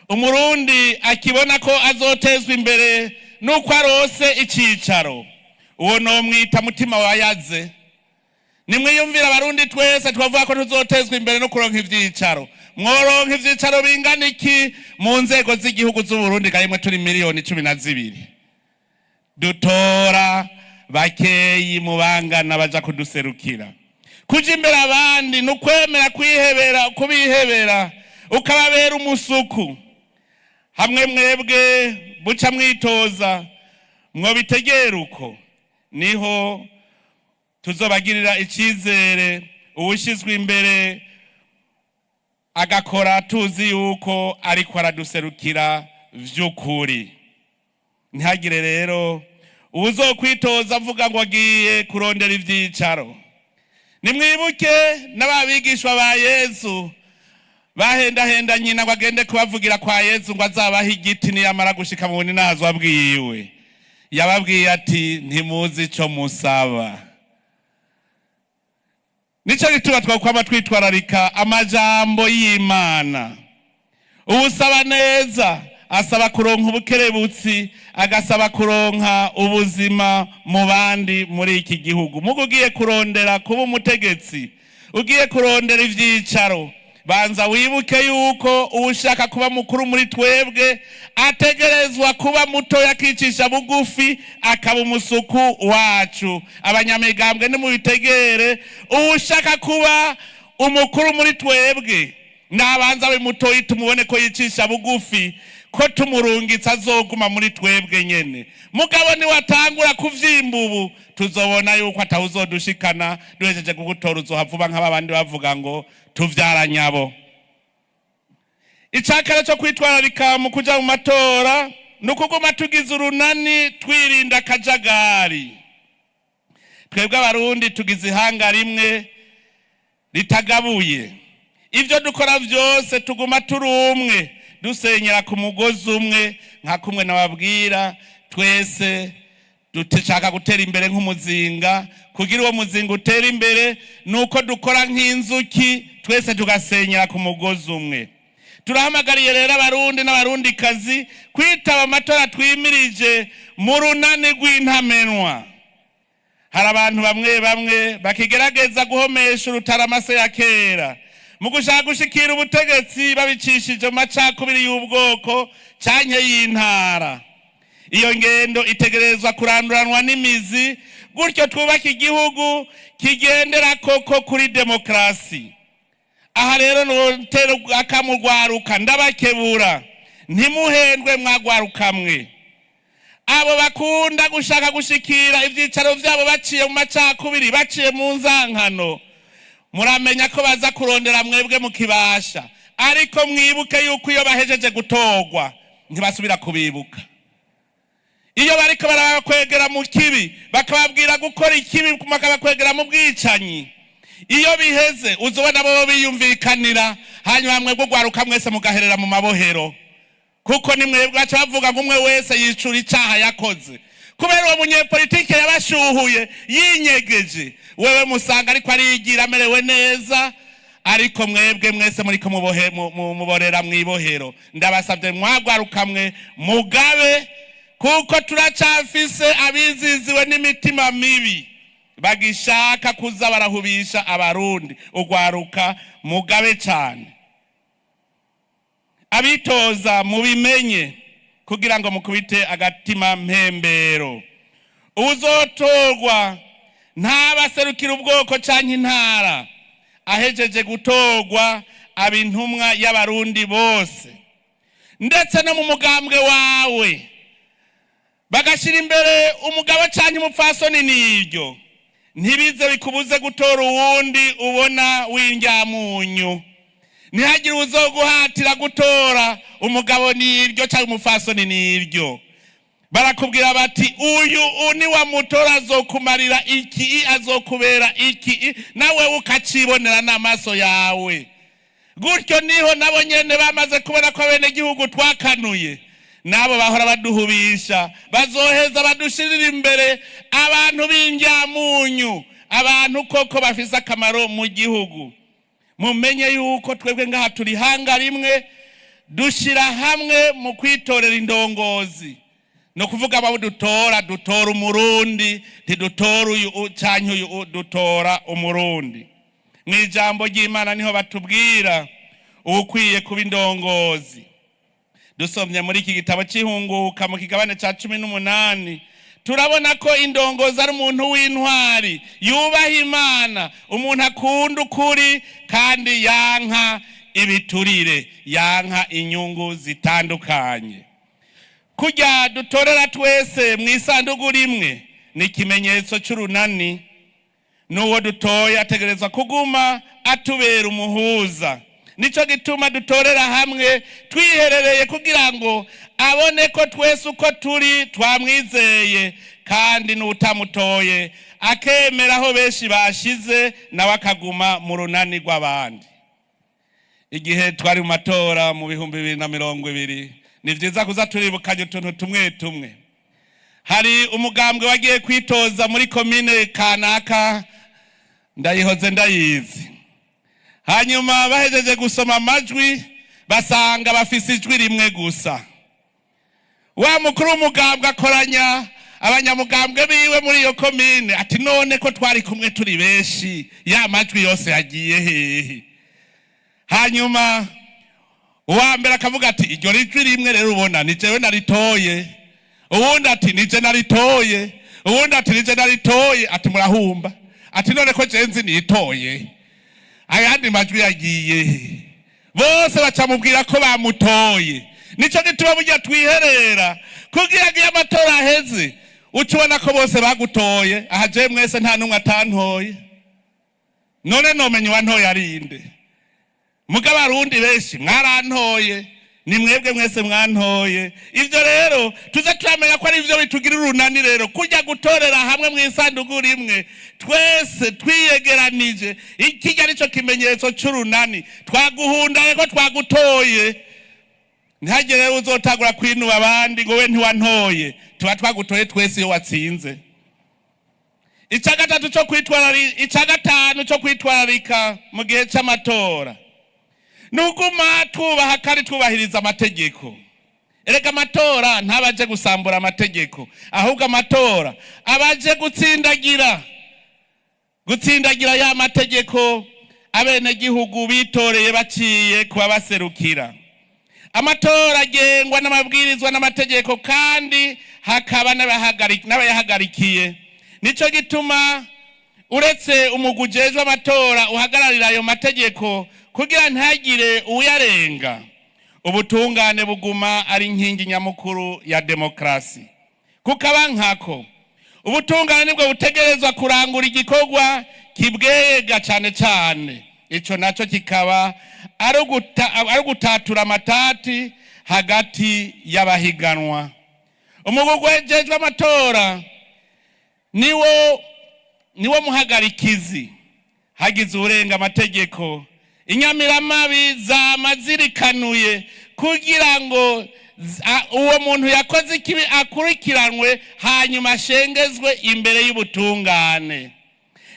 Umurundi akibona ko azotezwa imbere nuko arose icicaro, uwo nomwita mutima wayaze. Nimwiyumvira, Abarundi twese twavuga ko tuzotezwa imbere no kuronka ivyicaro, mworonka ivyicaro bingana iki mu nzego z'igihugu z'Uburundi? Gahimwe turi miliyoni 12, dutora bakeyi mu bangana baja kuduserukira. Kuja imbere abandi ni ukwemera kwihebera, kubihebera ukababera umusuku. Hamwe mwebwe buca mwitoza mwobitegera uko, niho tuzobagirira icyizere, uwushyizwe imbere agakora tuzi yuko ariko araduserukira vy'ukuri. Ntihagire rero uwuzokwitoza avuga ngo agiye kurondera ivyicaro. Nimwibuke n'ababigishwa ba Yesu bahendahenda nyina ngo agende kubavugira kwa Yesu ngo azabahe igiti niyamara gushika mu buninazwa bwiwe. Yababwiye ati: "Ntimuzi ico musaba." Nico gituma twakwama twitwararika amajambo y'Imana. Uwusaba neza asaba kuronka ubukerebutsi, agasaba kuronka ubuzima mu bandi muri iki gihugu. Mugo ugiye kurondera kuba umutegetsi, ugiye kurondera ivyicaro, banza wibuke yuko uwushaka kuba mukuru muri twebwe ategerezwa kuba muto, akicisha bugufi, akaba umusuku wacu. Abanyamigambwe, nimubitegere: uwushaka kuba umukuru muri twebwe nabanza abe mutoyi, tumubone ko yicisha bugufi, ko tumurungitse azoguma muri twebwe nyene. Mugabo niwatangura kuvyimba ubu, tuzobona yuko atawuzodushikana. Duhejeje kugutora, uzohavuba nk'ababandi bavuga ngo tuvyaranyabo. Icakare co kwitwararika mu kuja mu matora ni ukuguma tugize urunani, twirinda akajagari. Twebwe Abarundi tugize ihanga rimwe ritagabuye. Ivyo dukora vyose tuguma turi umwe, dusenyera ku mugozi umwe. Nka kumwe nababwira, twese dushaka gutera imbere nk'umuzinga. Kugira uwo muzinga utera imbere ni uko dukora nk'inzuki, twese tugasenyera ku mugozi umwe. Turahamagariye rero Abarundi n'Abarundikazi kwitaba amatora twimirije mu runani rw'intamenwa. Hari abantu bamwe bamwe bakigerageza guhomesha urutaramase ya kera mu gushaka gushikira ubutegetsi babicishije mu macakubiri y'ubwoko canke y'intara. Iyo ngendo itegerezwa kuranduranwa n'imizi, gutyo twubake igihugu kigendera koko kuri demokarasi. Aha rero notera akamugwaruka, ndabakebura: ntimuhendwe mwagwarukamwe. Abo bakunda gushaka gushikira ivyicaro vyabo baciye mu macakubiri, baciye mu nzankano. Muramenya ko baza kurondera mwebwe mukibasha, ariko mwibuke yuko iyo bahejeje gutorwa ntibasubira kubibuka. Iyo bariko barabakwegera mu kibi, bakababwira gukora ikibi, bakabakwegera mu bwicanyi, iyo biheze uzobona bo biyumvikanira, hanyuma mwebwe ugwaruka mwese mugaherera mu mabohero, kuko ni mwebwe baca bavuga ngo umwe wese yicura icaha yakoze. Kubera uwo munyepolitike yabashuhuye yinyegeje, wewe musanga ariko arigira amerewe neza, ariko mwebwe mwese muriko muborera mw'ibohero. Ndabasabye mwagwaruka mwe, mugabe, kuko turacafise abiziziwe n'imitima mibi bagishaka kuza barahubisha Abarundi. Ugwaruka, mugabe cyane. Abitoza, mubimenye kugira ngo mukubite agatima mpembero. Uzotorwa ntabaserukira ubwoko canke intara. Ahejeje gutorwa aba intumwa y'Abarundi bose, ndetse no mu mugambwe wawe bagashyira imbere umugabo canke umupfasoni. Niryo ntibize bikubuze gutora uwundi ubona w'indyamunyu. Ntihagire uzoguhatira gutora umugabo niryo cyangwa umupfasoni niryo. Barakubwira bati: "Uyu ni wa mutora, azokumarira iki, azokubera iki", nawe ukacibonera n'amaso yawe. Gutyo niho nabo nyene bamaze kubona ko abenegihugu twakanuye, nabo bahora baduhubisha bazoheza badushirira imbere abantu b'indyamunyu, abantu koko bafise akamaro mu gihugu. Mumenye yuko twebwe ngaha turi hanga rimwe, dushyira hamwe mu kwitorera indongozi. Ni ukuvuga abo dutora, dutora Umurundi, ntidutora uyu canke uyu, dutora Umurundi. Mu ijambo ry'Imana niho batubwira uwukwiye kuba indongozi. Dusomye muri iki gitabo cy'Ihunguka, mu kigabane cya 18, turabona ko indongozi ari umuntu w'intwari, yubaha Imana, umuntu akunda ukuri kandi yanka ibiturire, yanka inyungu zitandukanye. Kujya dutorera twese mu isanduku rimwe ni ikimenyetso cy'urunani. N'uwo dutoye ategerezwa kuguma atubera umuhuza. Nicyo gituma dutorera hamwe twiherereye, kugira ngo abone ko twese uko turi twamwizeye, kandi n'utamutoye akemera aho benshi bashize, nawe akaguma mu runani rw'abandi. Igihe twari mu matora mu 2020, ni byiza kuza turibukanya utuntu tumwe tumwe. Hari umugambwe wagiye kwitoza muri komine kanaka, ndayihoze ndayizi. Hanyuma bahejeje gusoma amajwi, basanga bafise ijwi rimwe gusa. Wa mukuru w'umugambwe akoranya abanyamugambwe biwe muri iyo komine, ati: "None ko twari kumwe turi benshi, ya majwi yose yagiye hehe?" Hanyuma uwa mbere akavuga ati: "Iryo rijwi rimwe rero ubona ni jewe naritoye." Uwundi ati: "Nije naritoye." Uwundi ati: "Nije naritoye." Ati: "Murahumba." Ati: "None ko jewe nzi nitoye, ayandi majwi yagiye he?" Bose bacamubwira ko bamutoye. Nico gituma burya twiherera, kugira ngo iyo amatora aheze uca ubona ko bose bagutoye. Aha jewe mwese nta n'umwe atantoye. None nomenya uwantoye arinde? Mugabo Abarundi benshi mwarantoye, ni mwebwe mwese mwantoye. Ibyo rero tuze turamenya ko ari byo bitugira urunani. Rero kujya gutorera hamwe mu isanduku rimwe twese twiyegeranije, ikijya aricyo kimenyetso cy'urunani. Twaguhundaye ko twagutoye. Ntihagire rero uzotangura kwinuba abandi ngo we ntiwantoye. Tuba twagutoye twese iyo watsinze. Icya gatatu cyo kwitwararika, icya gatanu cyo kwitwararika mu gihe cy'amatora, ni uguma twubaha kandi twubahiriza amategeko. Erega amatora ntabaje gusambura amategeko, ahubwo amatora abaje gutsindagira ya mategeko abenegihugu bitoreye baciye kuba baserukira. Amatora agengwa n'amabwirizwa n'amategeko, kandi hakaba n'abayahagarikiye. Nico gituma uretse umugwi ujejwe amatora uhagararira ayo mategeko kugira ntagire uyarenga, ubutungane buguma ari inkingi nyamukuru ya demokarasi. Kukaba nkako, ubutungane nibwo butegerezwa kurangura igikorwa kibwega cane cane. Ico naco kikaba ari ugutatura amatati hagati y'abahiganwa. Umugwi ujejwe amatora niwo muhagarikizi hagize uwurenga amategeko. Inyamiramabi zama zirikanuye kugira ngo uwo muntu yakoze ikibi akurikiranwe, hanyuma ashengezwe imbere y'ubutungane.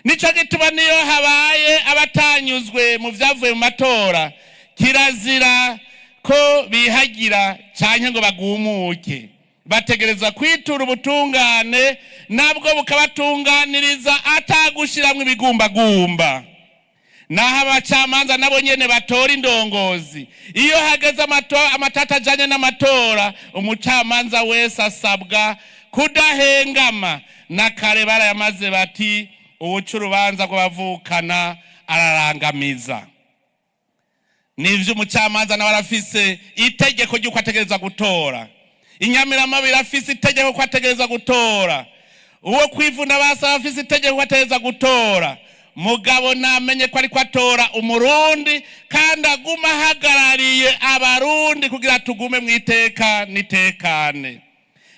Nico gituma niyo habaye abatanyuzwe mu vyavuye mu matora, kirazira ko bihagira canke ngo bagumuke. Bategerezwa kwitura ubutungane, nabwo bukabatunganiriza atagushiramwo ibigumbagumba. Naho abacamanza nabo nyene batora indongozi, iyo hageze amatata ajanye n'amatora, umucamanza wese asabwa kudahengama. Na kare barayamaze bati: "Uwuca urubanza rw'abavukana ararangamiza." Nivyo, umucamanza nawe arafise itegeko ry'uko ategerezwa gutora. Inyamiramabi irafise itegeko ko ategerezwa gutora. Uwo kwivuna basaba afise itegeko ko ategerezwa gutora. Mugabo namenye ko ariko atora Umurundi, kandi aguma ahagarariye Abarundi kugira tugume mu iteka n'itekane.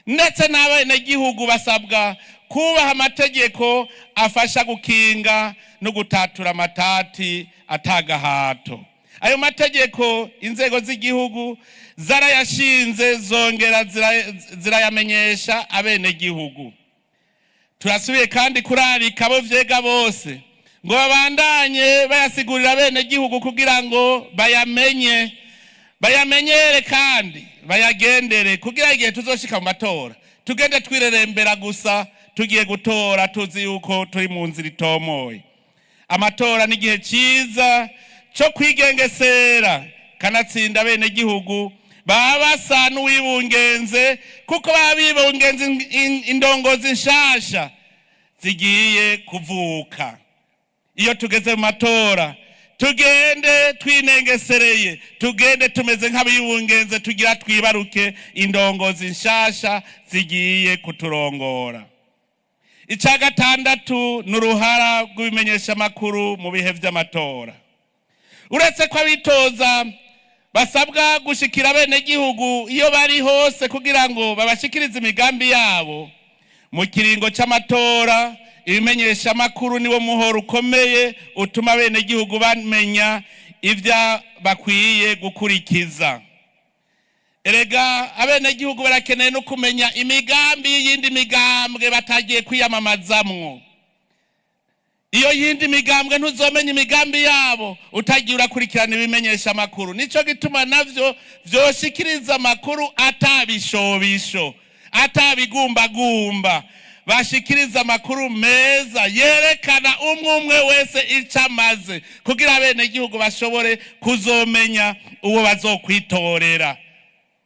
Ndetse n'abenegihugu basabwa kubaha amategeko afasha gukinga no gutatura amatati atagahato. Ayo mategeko inzego z'igihugu zarayashinze, zongera zirayamenyesha abenegihugu. Turasubiye kandi kurarika abo vyega bose ngo babandanye bayasigurira abenegihugu kugira ngo bayamenye, bayamenyere kandi bayagendere, kugira igihe tuzoshika mu matora tugende twirerembera gusa tugiye gutora, tuzi yuko turi mu nzira itomoye. Amatora ni igihe cyiza cyo kwigengesera, kanatsinda abenegihugu baba basa n'uwibungenze, kuko baba bibungenze indongozi nshasha zigiye kuvuka. Iyo tugeze mu matora, tugende twinengesereye, tugende tumeze nk'abibungenze, tugira twibaruke indongozi nshasha zigiye kuturongora. Icya gatandatu ni uruhara rw'ibimenyeshamakuru mu bihe by'amatora. Uretse ko abitoza basabwa gushikira abenegihugu iyo bari hose kugira ngo babashikirize imigambi yabo, mu kiringo cy'amatora ibimenyeshamakuru niwo muhoro ukomeye utuma abenegihugu bamenya ibyo bakwiye gukurikiza. Erega abenegihugu barakeneye no kumenya imigambi y'iyindi migambwe batagiye kwiyamamazamwo. Iyo yindi migambwe ntuzomenya imigambi yabo utagiye urakurikirana ibimenyesha amakuru. Nico gituma navyo vyoshikiriza amakuru atabishobisho, atabigumbagumba. Bashikiriza amakuru meza yerekana umwe umwe wese ico amaze, kugira abenegihugu bashobore kuzomenya uwo bazokwitorera.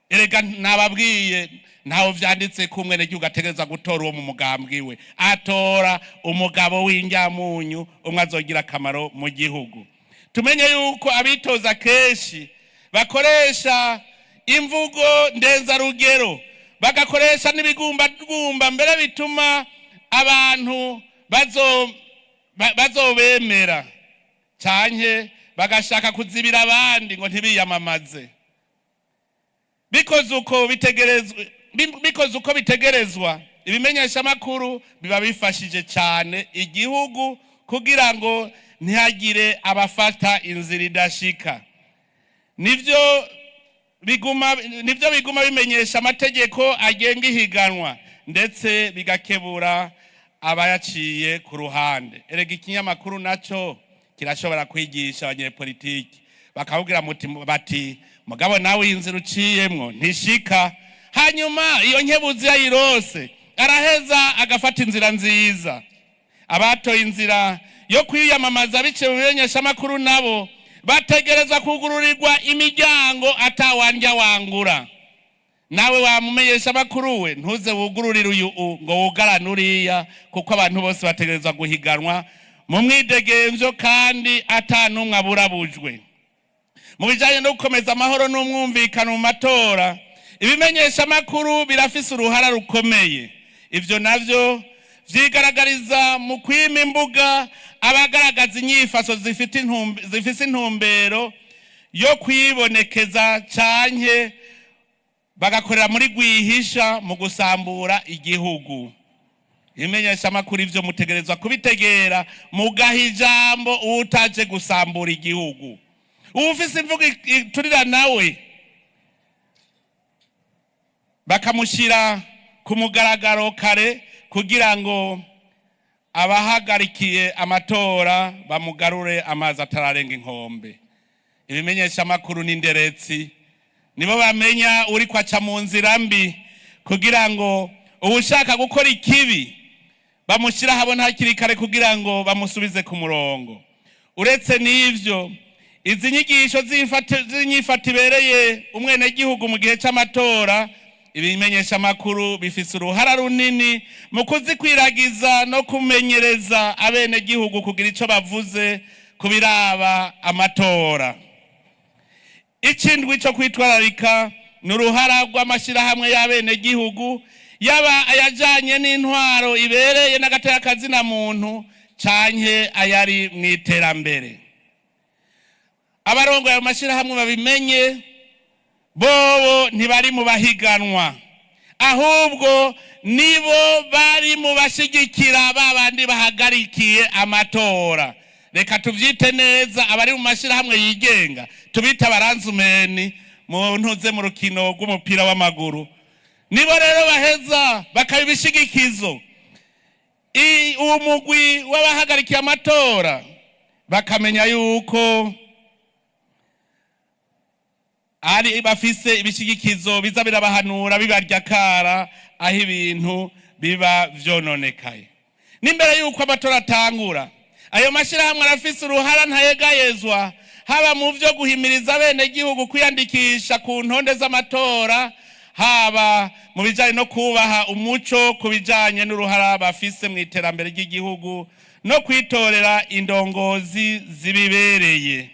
Erega nababwiye, ntawe vyanditse ko umwenegihugu ategereza gutora uwo mu mugambwe we. Atora umugabo w'indyamunyu umwe azogira akamaro mu gihugu. Tumenye yuko abitoza kenshi bakoresha imvugo ndenzarugero, bagakoresha n'ibigumbagumba, mbere bituma abantu bazobemera, canke bagashaka kuzibira abandi ngo ntibiyamamaze. Bikoze uko bitegerezwa, ibimenyeshamakuru biba bifashije cyane igihugu kugira ngo ntihagire abafata inzira idashika. Nivyo biguma bimenyesha amategeko agenga ihiganwa, ndetse bigakebura abayaciye ku ruhande. Erega ikinyamakuru naco kirashobora kwigisha abanyepolitiki, bakabwira muti bati: "Mugabo nawe iyi nzira uciyemwo ntishika." Hanyuma iyo nkebuzi yayirose, araheza agafata inzira nziza. Abatoye inzira yo kwiyamamaza biciye mu bimenyeshamakuru nabo bategerezwa kugururirwa imiryango atawandya wangura. Nawe wamumenyesha amakuru we, ntuze wugururire uyu ngo wugarane uriya, kuko abantu bose bategerezwa guhiganwa mu mwidegemvyo kandi ata n'umwe aburabujwe. Mu bijanye no gukomeza amahoro n'umwumvikano mu matora, ibimenyeshamakuru birafise uruhara rukomeye. Ivyo navyo vyigaragariza mu kwima imbuga abagaragaza inyifaso zifise intumbero yo kwibonekeza canke bagakorera muri rwihisha mu gusambura igihugu. Imenyeshamakuru, ivyo mutegerezwa kubitegera, mugaha ijambo uwutaje gusambura igihugu. Uwufise imvugo iturira nawe bakamushyira ku mugaragaro kare, kugira ngo abahagarikiye amatora bamugarure amazi atararenga inkombe. Ibimenyeshamakuru n'inderetsi nibo bamenya uri kwaca mu nzira mbi, kugira ngo uwushaka gukora ikibi bamushyire ahabona hakiri kare, kugira ngo bamusubize ku murongo. Uretse n'ivyo, izi nyigisho z'inyifato ibereye umwenegihugu mu gihe c'amatora, ibimenyeshamakuru bifise uruhara runini mu kuzikwiragiza no kumenyereza abenegihugu kugira ico bavuze ku biraba amatora. Ikindwi cyo kwitwararika ni uruhara rw'amashyirahamwe y'abenegihugu, yaba ayajanye n'intwaro ibereye n'agateka muntu canke ayari mu iterambere. Abarongoye ayo mashyirahamwe babimenye, bobo ntibari mu bahiganwa, ahubwo nibo bari mu bashigikira ba bandi bahagarikiye amatora. Reka tuvyite neza, abari mu mashyirahamwe yigenga tubite abaranzumeni mu ntuze mu rukino rw'umupira w'amaguru. Nibo rero baheza bakaba ibishigikizo uwo mugwi w'abahagarikiye amatora, bakamenya yuko ari bafise ibishigikizo biza birabahanura, bibarya kara aho ibintu biba vyononekaye. N'imbere yuko amatora atangura, ayo mashyirahamwe arafise uruhara ntayegayezwa, haba mu vyo guhimiriza abenegihugu kwiyandikisha ku ntonde z'amatora, haba mu bijanye no kubaha umuco ku bijanye n'uruhara bafise mu iterambere ry'igihugu no kwitorera indongozi zibibereye.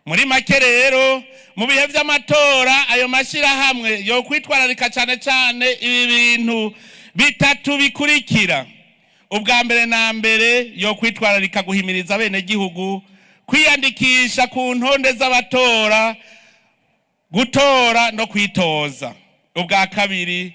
Muri make rero, mu bihe vy'amatora ayo mashyirahamwe yo kwitwararika cane cane ibi bintu bitatu bikurikira. Ubwa mbere na mbere, yo kwitwararika guhimiriza abenegihugu kwiyandikisha ku ntonde z'abatora, gutora no kwitoza. Ubwa kabiri,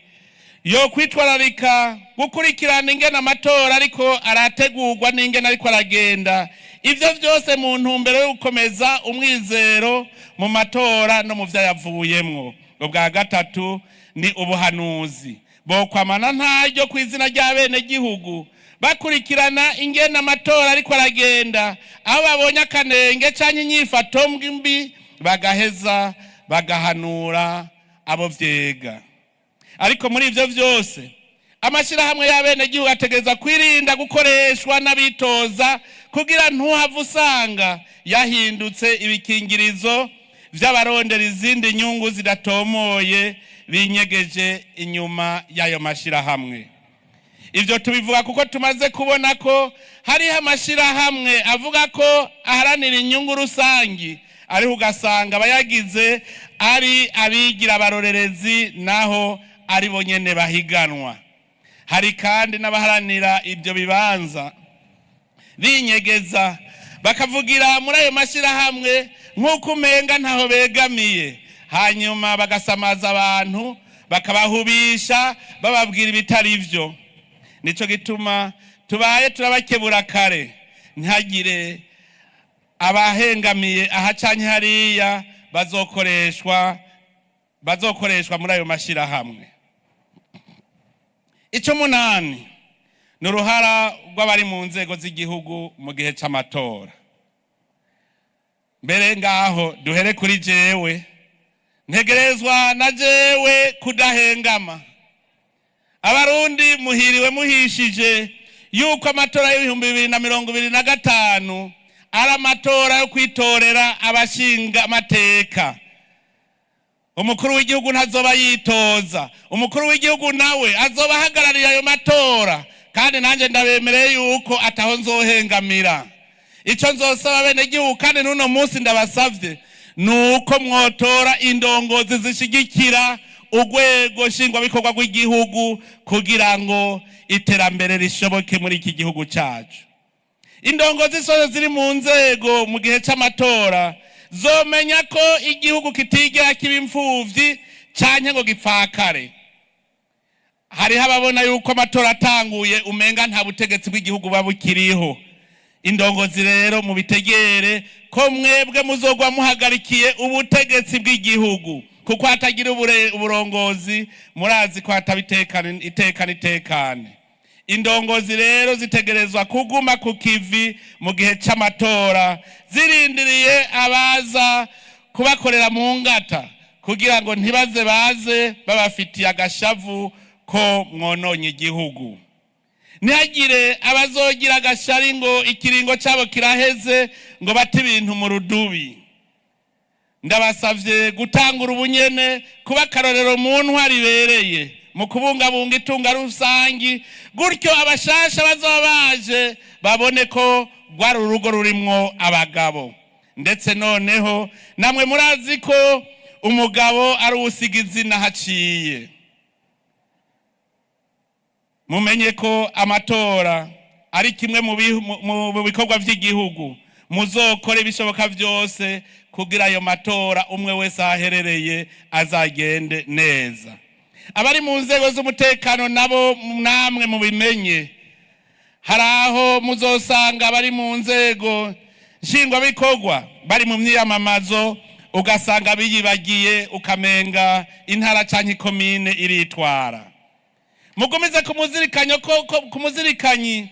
yo kwitwararika gukurikirana ingene amatora ariko arategurwa n'ingene ariko aragenda, ivyo vyose mu ntumbero yo gukomeza umwizero mu matora no mu vyayavuyemwo. Ubwa gatatu ni ubuhanuzi. Bokwamana ntaryo ku izina ry'abenegihugu bakurikirana ingene amatora ariko aragenda, aho babonye akanenge canke inyifato mbi bagaheza bagahanura abo vyega. Ariko muri ivyo vyose, amashyirahamwe y'abenegihugu ategereza kwirinda gukoreshwa n'abitoza, kugira ntuhave usanga yahindutse ibikingirizo vy'abarondera izindi nyungu zidatomoye binyegeje inyuma y'ayo mashyirahamwe. Ivyo tubivuga kuko tumaze kubona ko hariho amashyirahamwe avuga ko aharanira inyungu rusangi, ariko ugasanga abayagize ari abigira abarorerezi, naho ari bo nyene bahiganwa. Hari kandi n'abaharanira ibyo bibanza binyegeza, bakavugira muri ayo mashyirahamwe nk'uko umenga ntaho begamiye, hanyuma bagasamaza abantu, bakabahubisha, bababwira ibitari byo. Nico gituma tubaye turabakebura kare, ntihagire abahengamiye aha canke hariya bazokoreshwa muri ayo mashyirahamwe. Icumunani ni uruhara rw'abari mu nzego z'igihugu mu gihe c'amatora. Mbere ngaho duhere kuri jewe, ntegerezwa na jewe kudahengama. Abarundi muhiriwe muhishije yuko amatora y'2025 ari amatora yo kwitorera abashinga amateka. Umukuru w'igihugu ntazoba yitoza, umukuru w'igihugu nawe azoba ahagarariye ayo matora, kandi nanjye ndabemereye yuko ataho nzohengamira. Icyo nzosaba bene gihugu, kandi n'uno munsi ndabasavye, ni uko mwotora indongozi zishigikira urwego nshingwabikorwa rw'igihugu, kugira ngo iterambere rishoboke muri iki gihugu cyacu. Indongozi zose ziri mu nzego mu gihe c'amatora zomenya ko igihugu kitigera kiba imfuvyi canke ngo gipfakare. Hariho ababona yuko amatora atanguye umenga nta butegetsi bw'igihugu buba bukiriho. Indongozi rero, mubitegere ko mwebwe muzogwa muhagarikiye ubutegetsi bw'igihugu, kuko hatagira uburongozi, murazi ko hataba itekane, itekane, itekane. Indongozi rero zitegerezwa kuguma ku kivi mu gihe c'amatora, zirindiriye abaza kubakorera mu ngata, kugira ngo ntibaze baze babafitiye agashavu ko mwononye igihugu. Ntihagire abazogira agashari ngo ikiringo cyabo kiraheze ngo bate ibintu mu rudubi. Ndabasavye gutangura ubunyene kuba akarorero mu ntwari ibereye mu kubungabunga itunga rusangi, gutyo abashasha bazoba baje babone ko rwari urugo rurimwo abagabo. Ndetse noneho namwe murazi ko umugabo ari uwusiga izina haciye. Mumenye ko amatora ari kimwe mu bikorwa vy'igihugu. Muzokora ibishoboka vyose kugira ayo matora, umwe wese ahaherereye, azagende neza. Abari mu nzego z'umutekano nabo, namwe mubimenye, hari aho muzosanga abari mu nzego nshingwabikorwa bari mu myiyamamazo, ugasanga biyibagiye, ukamenga intara canke ikomine iritwara. Mugumize kumuzirikanya ko kumuzirikanyi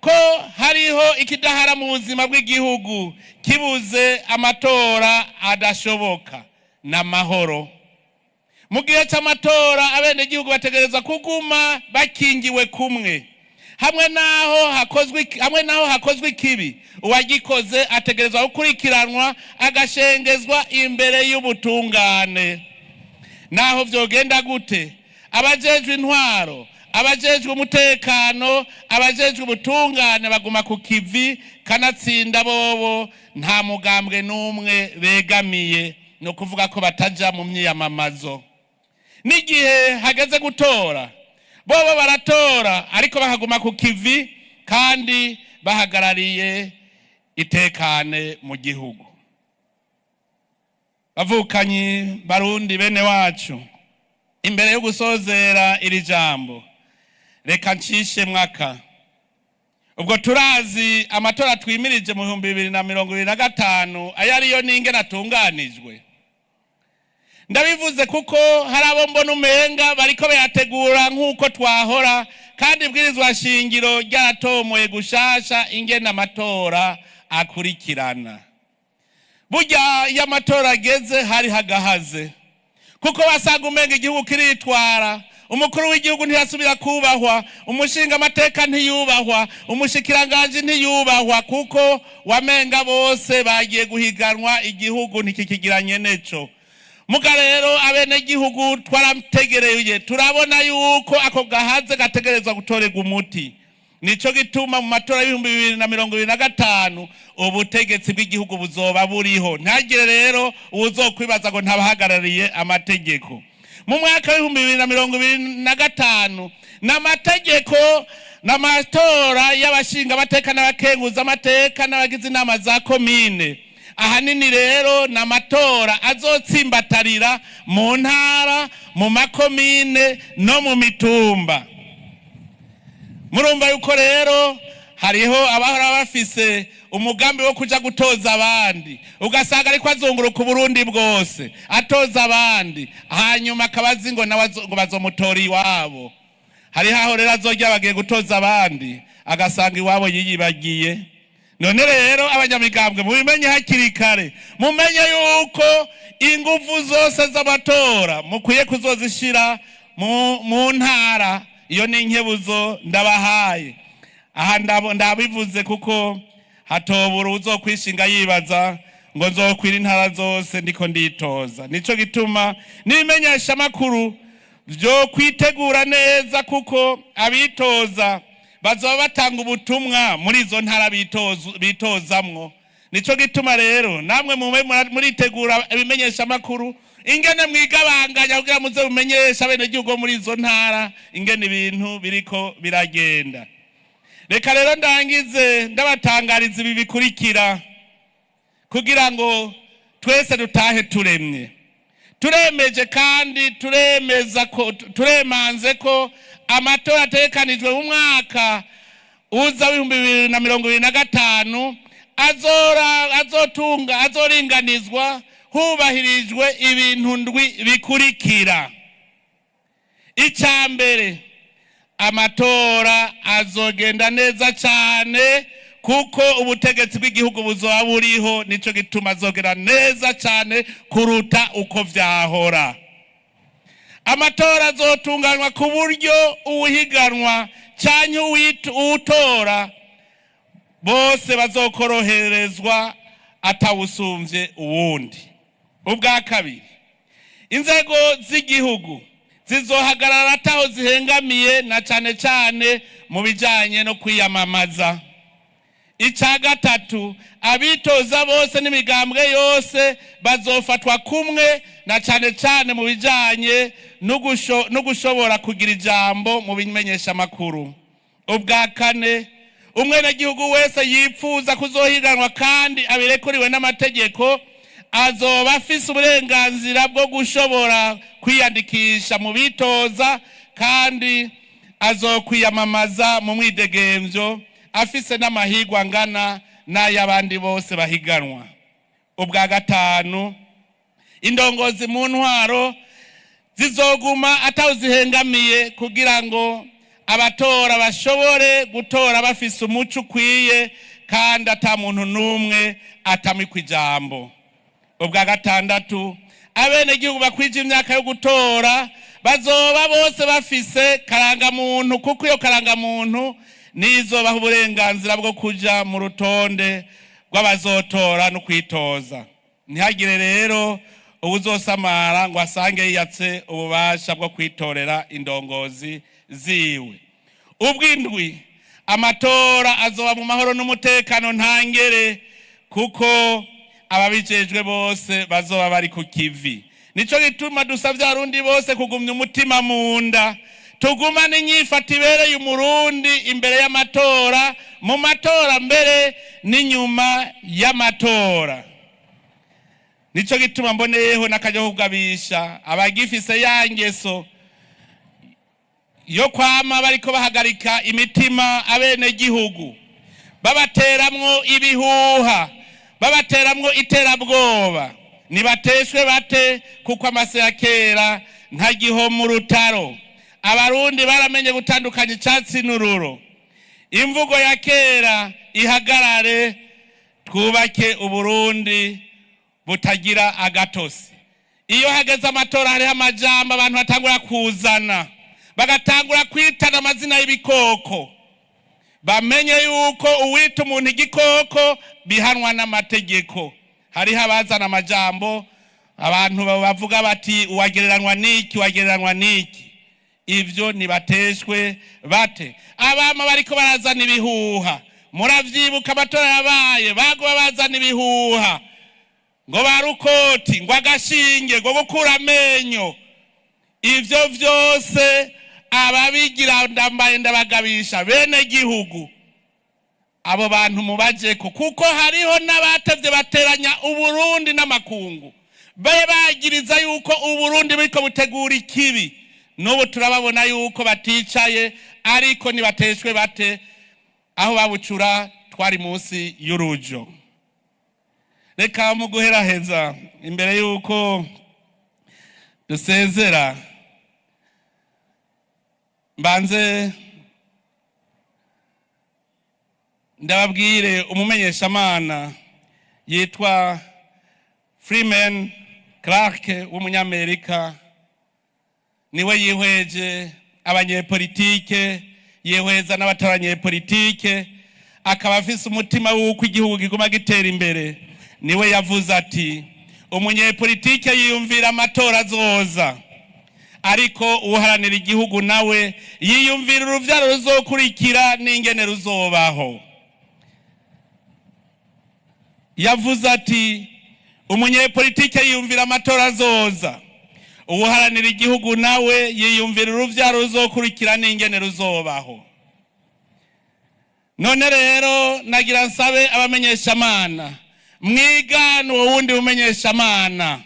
ko hariho ikidahara mu buzima bw'igihugu kibuze amatora adashoboka, n'amahoro. Mu gihe cy'amatora, abenegihugu bategerezwa kuguma bakingiwe kumwe. Hamwe n'aho hakozwe ikibi, uwagikoze ategerezwa gukurikiranwa, agashengezwa imbere y'ubutungane. Naho vyogenda gute, abajejwe intwaro, abajejwe umutekano, abajejwe ubutungane baguma ku kivi. Kanatsinda bobo nta mugambwe n'umwe begamiye, ni ukuvuga ko bataja mu myiyamamazo. N'igihe hageze gutora, bobo baratora, ariko bakaguma ku kivi kandi bahagarariye itekane mu gihugu. Bavukanyi Barundi bene wacu, imbere yo gusozera iri jambo, reka ncishe mwaka. Ubwo turazi amatora twimirije mu 2025 ayo ariyo n'ingene atunganijwe. Ndabivuze kuko hari abo mbona umenga bariko bayategura nk'uko twahora, kandi ibwirizwa shingiro ryaratomoye gushasha ingene amatora akurikirana. Burya iyo amatora ageze hari hagahaze, kuko basanga umenga igihugu kiritwara. Umukuru w'igihugu ntiyasubira kubahwa, umushinga amateka ntiyubahwa, umushikiranganji ntiyubahwa, kuko wamenga bose bagiye guhiganwa, igihugu ntikikigiranye neco. Muga rero abenegihugu twarategereye, turabona yuko ako gahaze gategerezwa gutorerwa umuti. Nico gituma mu matora y'2025 ubutegetsi bw'igihugu buzoba buriho. Ntagire rero uwuzokwibaza ngo ntabahagarariye amategeko. Mu mwaka w'2025 n'amategeko n'amatora y'abashinga amateka n'abakenguza amateka n'abagize inama za komine, ahanini rero ni amatora azotsimbatarira mu ntara, mu makomine no mu mitumba. Murumva yuko rero hariho abahora bafise umugambi wo kuja gutoza abandi, ugasanga ariko azunguruka Uburundi bwose atoza abandi, hanyuma akaba azi ngo nawe ngo bazomutora iwabo. Hariho aho rero azojya bagiye gutoza abandi, agasanga iwabo yiyibagiye. None rero abanyamigambwe, mubimenye hakiri kare, mumenye yuko ingufu zose z'amatora mukwiye kuzozishira mu ntara. Iyo ni inkebuzo ndabahaye aha. Ndabivuze kuko hatobura uzokwishinga yibaza ngo nzokwira intara zose ndiko nditoza. Nico gituma n'ibimenyeshamakuru vyo kwitegura neza, kuko abitoza bazoba batanga ubutumwa muri izo ntara bitozamwo. Nico gituma rero namwe mube muritegura ibimenyeshamakuru. Ingene mwigabanganya kugira muze mumenyeshe abenegihugu bo muri izo ntara ingene ibintu biriko biragenda. Reka rero ndangize ndabatangariza ibi bikurikira kugira ngo twese dutahe turemye. Turemeje kandi turemeza ko, turemanze ko amatora ategekanijwe mu mwaka uza w'2025 azora azotunga azoringanizwa hubahirijwe ibintu ndwi bikurikira. Icya mbere, amatora azogenda neza cyane kuko ubutegetsi bw'igihugu buzoba buriho. Nico gituma azogera neza cyane kuruta uko vyahora. Amatora azotunganywa ku buryo uwuhiganwa canke uwutora bose bazokoroherezwa, atawusumvye uwundi. Ubwa kabiri, inzego z'igihugu zizohagarara ataho zihengamiye, na cane cane mu bijanye no kwiyamamaza. Icya gatatu, abitoza bose n'imigambwe yose bazofatwa kumwe, na cane cane mu bijanye no gushobora kugira ijambo mu bimenyeshamakuru. Ubwa kane, umwenegihugu wese yipfuza kuzohiganwa kandi abirekuriwe n'amategeko azoba afise uburenganzira bwo gushobora kwiyandikisha mu bitoza, kandi azokwiyamamaza mu mwidegemvyo, afise n'amahirwe angana n'ay'abandi bose bahiganwa. Ubwa gatanu, indongozi mu ntwaro zizoguma atawuzihengamiye kugira ngo abatora bashobore gutora bafise umuco ukwiye kandi ata muntu n'umwe atamikwa ijambo. Ubwa gatandatu, abenegihugu bakwije imyaka yo gutora bazoba bose bafise karangamuntu, kuko iyo karangamuntu nizobaha uburenganzira bwo kuja mu rutonde rw'abazotora no kwitoza. Ntihagire rero uwuzosamara ngo asange yiyatse ububasha bwo kwitorera indongozi ziwe. Ubw'indwi, amatora azoba mu mahoro n'umutekano ntangere, kuko ababijejwe bose bazoba bari ku kivi. Nico gituma dusavye Abarundi bose kugumya umutima mu nda, tugumane inyifato ibereye Umurundi imbere y'amatora, mu matora, mbere n'inyuma y'amatora. Nico gituma mboneyeho n'akajya kugabisha abagifise ya ngeso yo kwama bariko bahagarika imitima abenegihugu, babateramwo ibihuha, babateramwo iterabwoba. Nibateshwe bate, kuko amase ya kera ntagihoma urutaro. Abarundi baramenye gutandukanya icatsi n'ururo. Imvugo ya kera ihagarare, twubake Uburundi butagira agatosi. Iyo hageze amatora, hariho amajambo abantu batangura kuzana, bagatangura kwitana amazina y'ibikoko. Bamenye yuko uwita umuntu igikoko bihanwa n'amategeko. Hariho abazana amajambo, abantu bavuga bati: "Uwagereranywa n'iki? Uwagereranywa n'iki?" Ivyo nibateshwe bate. Abama bariko barazana ibihuha, muravyibuka amatora yabaye, baguma bazana ibihuha ngo barukoti, ngo agashinge, ngo gukura amenyo. Ivyo vyose ababigira, ndambaye ndabagabisha bene gihugu, abo bantu mubajeko, kuko hariho n'abatevye bateranya Uburundi n'amakungu, babe bagiriza yuko Uburundi buriko butegura ikibi. N'ubu turababona yuko baticaye, ariko nibateshwe bate, aho babucura twari munsi y'urujo. Reka mu guheraheza, imbere yuko dusezera, mbanze ndababwire umumenyeshamana yitwa Freeman Clark w'Umunyamerika. Niwe yihweje abanyepolitike, yihweza n'abataranyepolitike, akaba afise umutima w'uko igihugu kiguma gitera imbere. Niwe yavuze ati: "Umunyepolitike yiyumvira amatora azoza, ariko uharanira igihugu nawe yiyumvira uruvyaro ruzokurikira n'ingene ruzobaho." Yavuze ati: Umunyepolitike yiyumvira amatora azoza, uwuharanira igihugu nawe yiyumvira uruvyaro ruzokurikira n'ingene ruzobaho. None rero nagira nsabe abamenyeshamana mwigane uwo wundi bumenyeshamana,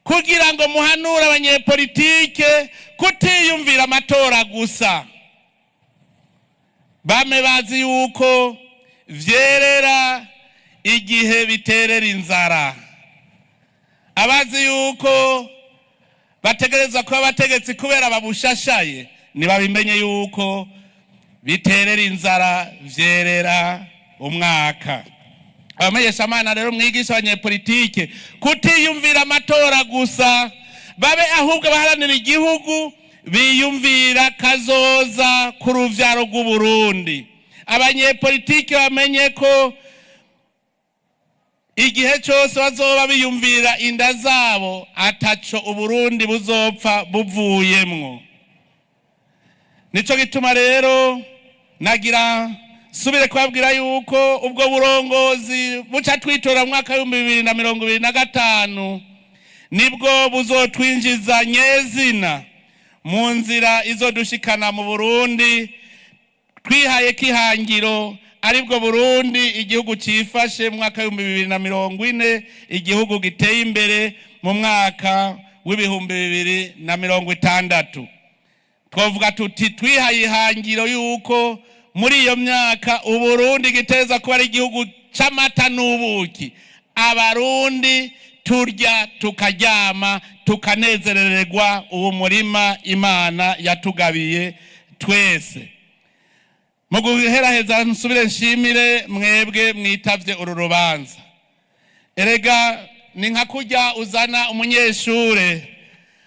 kugira ngo muhanure abanyepolitike kutiyumvira amatora gusa, bame bazi yuko vyerera igihe biterera inzara. Abazi yuko bategerezwa kuba abategetsi kubera babushashaye, ntibabimenye yuko biterera inzara, vyerera umwaka. Abamenyeshamana rero, mwigisha abanyepolitike kutiyumvira amatora gusa, babe ahubwo abaharanira igihugu biyumvira kazoza k'uruvyaro rw'Uburundi. Abanyepolitike bamenye ko igihe cyose bazoba biyumvira inda zabo, ataco Uburundi buzopfa buvuyemwo. Nico gituma rero nagira subire kubabwira yuko ubwo burongozi buca twitora mu mwaka w'2025 nibwo buzotwinjiza nyezina mu nzira izodushikana mu Burundi twihaye kihangiro, aribwo Burundi igihugu cifashe mu mwaka w'2040, igihugu giteye imbere mu mwaka w'2060. Twavuga tuti twihaye ihangiro yuko muri iyo myaka Uburundi giteza kuba ari igihugu c'amata n'ubuki, Abarundi turya tukaryama tukanezerererwa uwo murima Imana yatugabiye twese. Mu guheraheza, nsubire nshimire mwebwe mwitavye uru rubanza. Erega ni nka kurya uzana umunyeshure,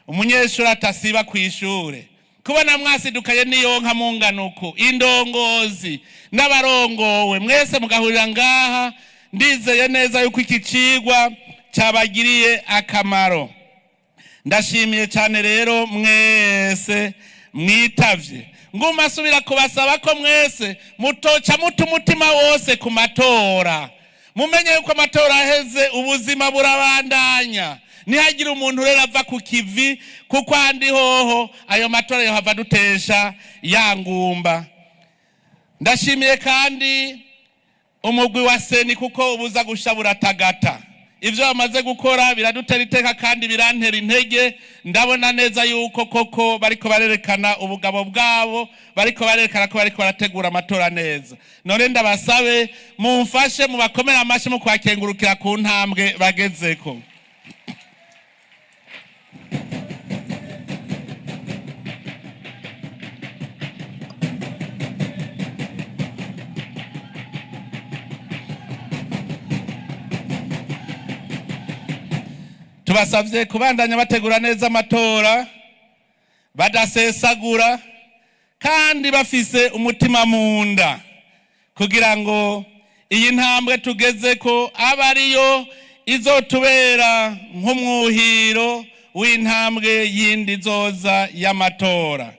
umunyeshure atasiba kw'ishure. Kubona mwasidukaye niyonka munganuku, indongozi n'abarongowe mwese mugahurira ngaha, ndizeye neza yuko iki cigwa cabagiriye akamaro. Ndashimiye cyane rero mwese mwitavye. Nguma asubira kubasaba ko mwese mutoca muta umutima wose ku matora. Mumenye yuko amatora aheze ubuzima burabandanya. Ntihagire umuntu rero ava ku kivi, kuko ahandi hoho ayo matora yohava dutesha ya ngumba. Ndashimiye kandi umugwi wa CENI, kuko ubuza gusha buratagata. Ivyo bamaze gukora biradutera iteka kandi birantera intege. Ndabona neza yuko koko bariko barerekana ubugabo bwabo, bariko barerekana ko bariko barategura amatora neza. None ndabasabe mumfashe mubakomere amashi mu kwakengurukira ku ntambwe bagezeko. Tubasavye kubandanya bategura neza amatora, badasesagura kandi bafise umutima mu nda, kugira ngo iyi ntambwe tugeze ko aba ariyo izotubera nk'umwuhiro w'intambwe yindi izoza y'amatora.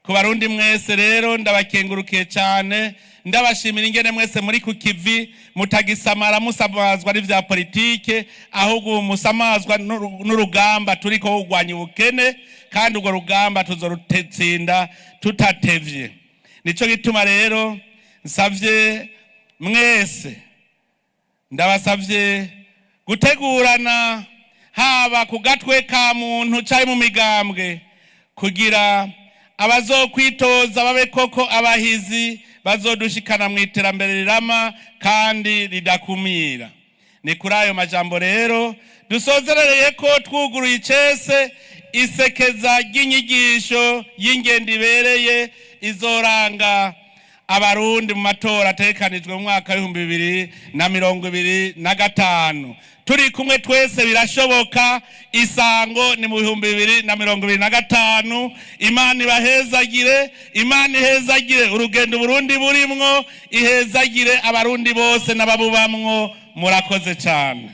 Ku Barundi mwese rero, ndabakengurukiye cyane, ndabashimira ingene mwese muri ku kivi, mutagisamara musamazwa n'ivya politike, ahubwo musamazwa n'urugamba turiko kurwanya ubukene, kandi urwo rugamba tuzorutsinda tutatevye. Nico gituma rero nsavye mwese, ndabasavye gutegurana haba ku gatwe ka muntu cari mu migambwe, kugira abazokwitoza babe koko abahizi bazodushikana mu iterambere rirama kandi ridakumira. Ni kuri ayo majambo rero dusozerereye ko twuguruye icese isekeza ry'inyigisho y'ingendo ibereye izoranga Abarundi mu matora ategekanijwe mu mwaka w'2025. Turi kumwe twese birashoboka. Isango ni mu 2025. Imana ibahezagire, Imana ihezagire urugendo Burundi burimwo, ihezagire Abarundi bose n'ababubamwo. Murakoze cyane.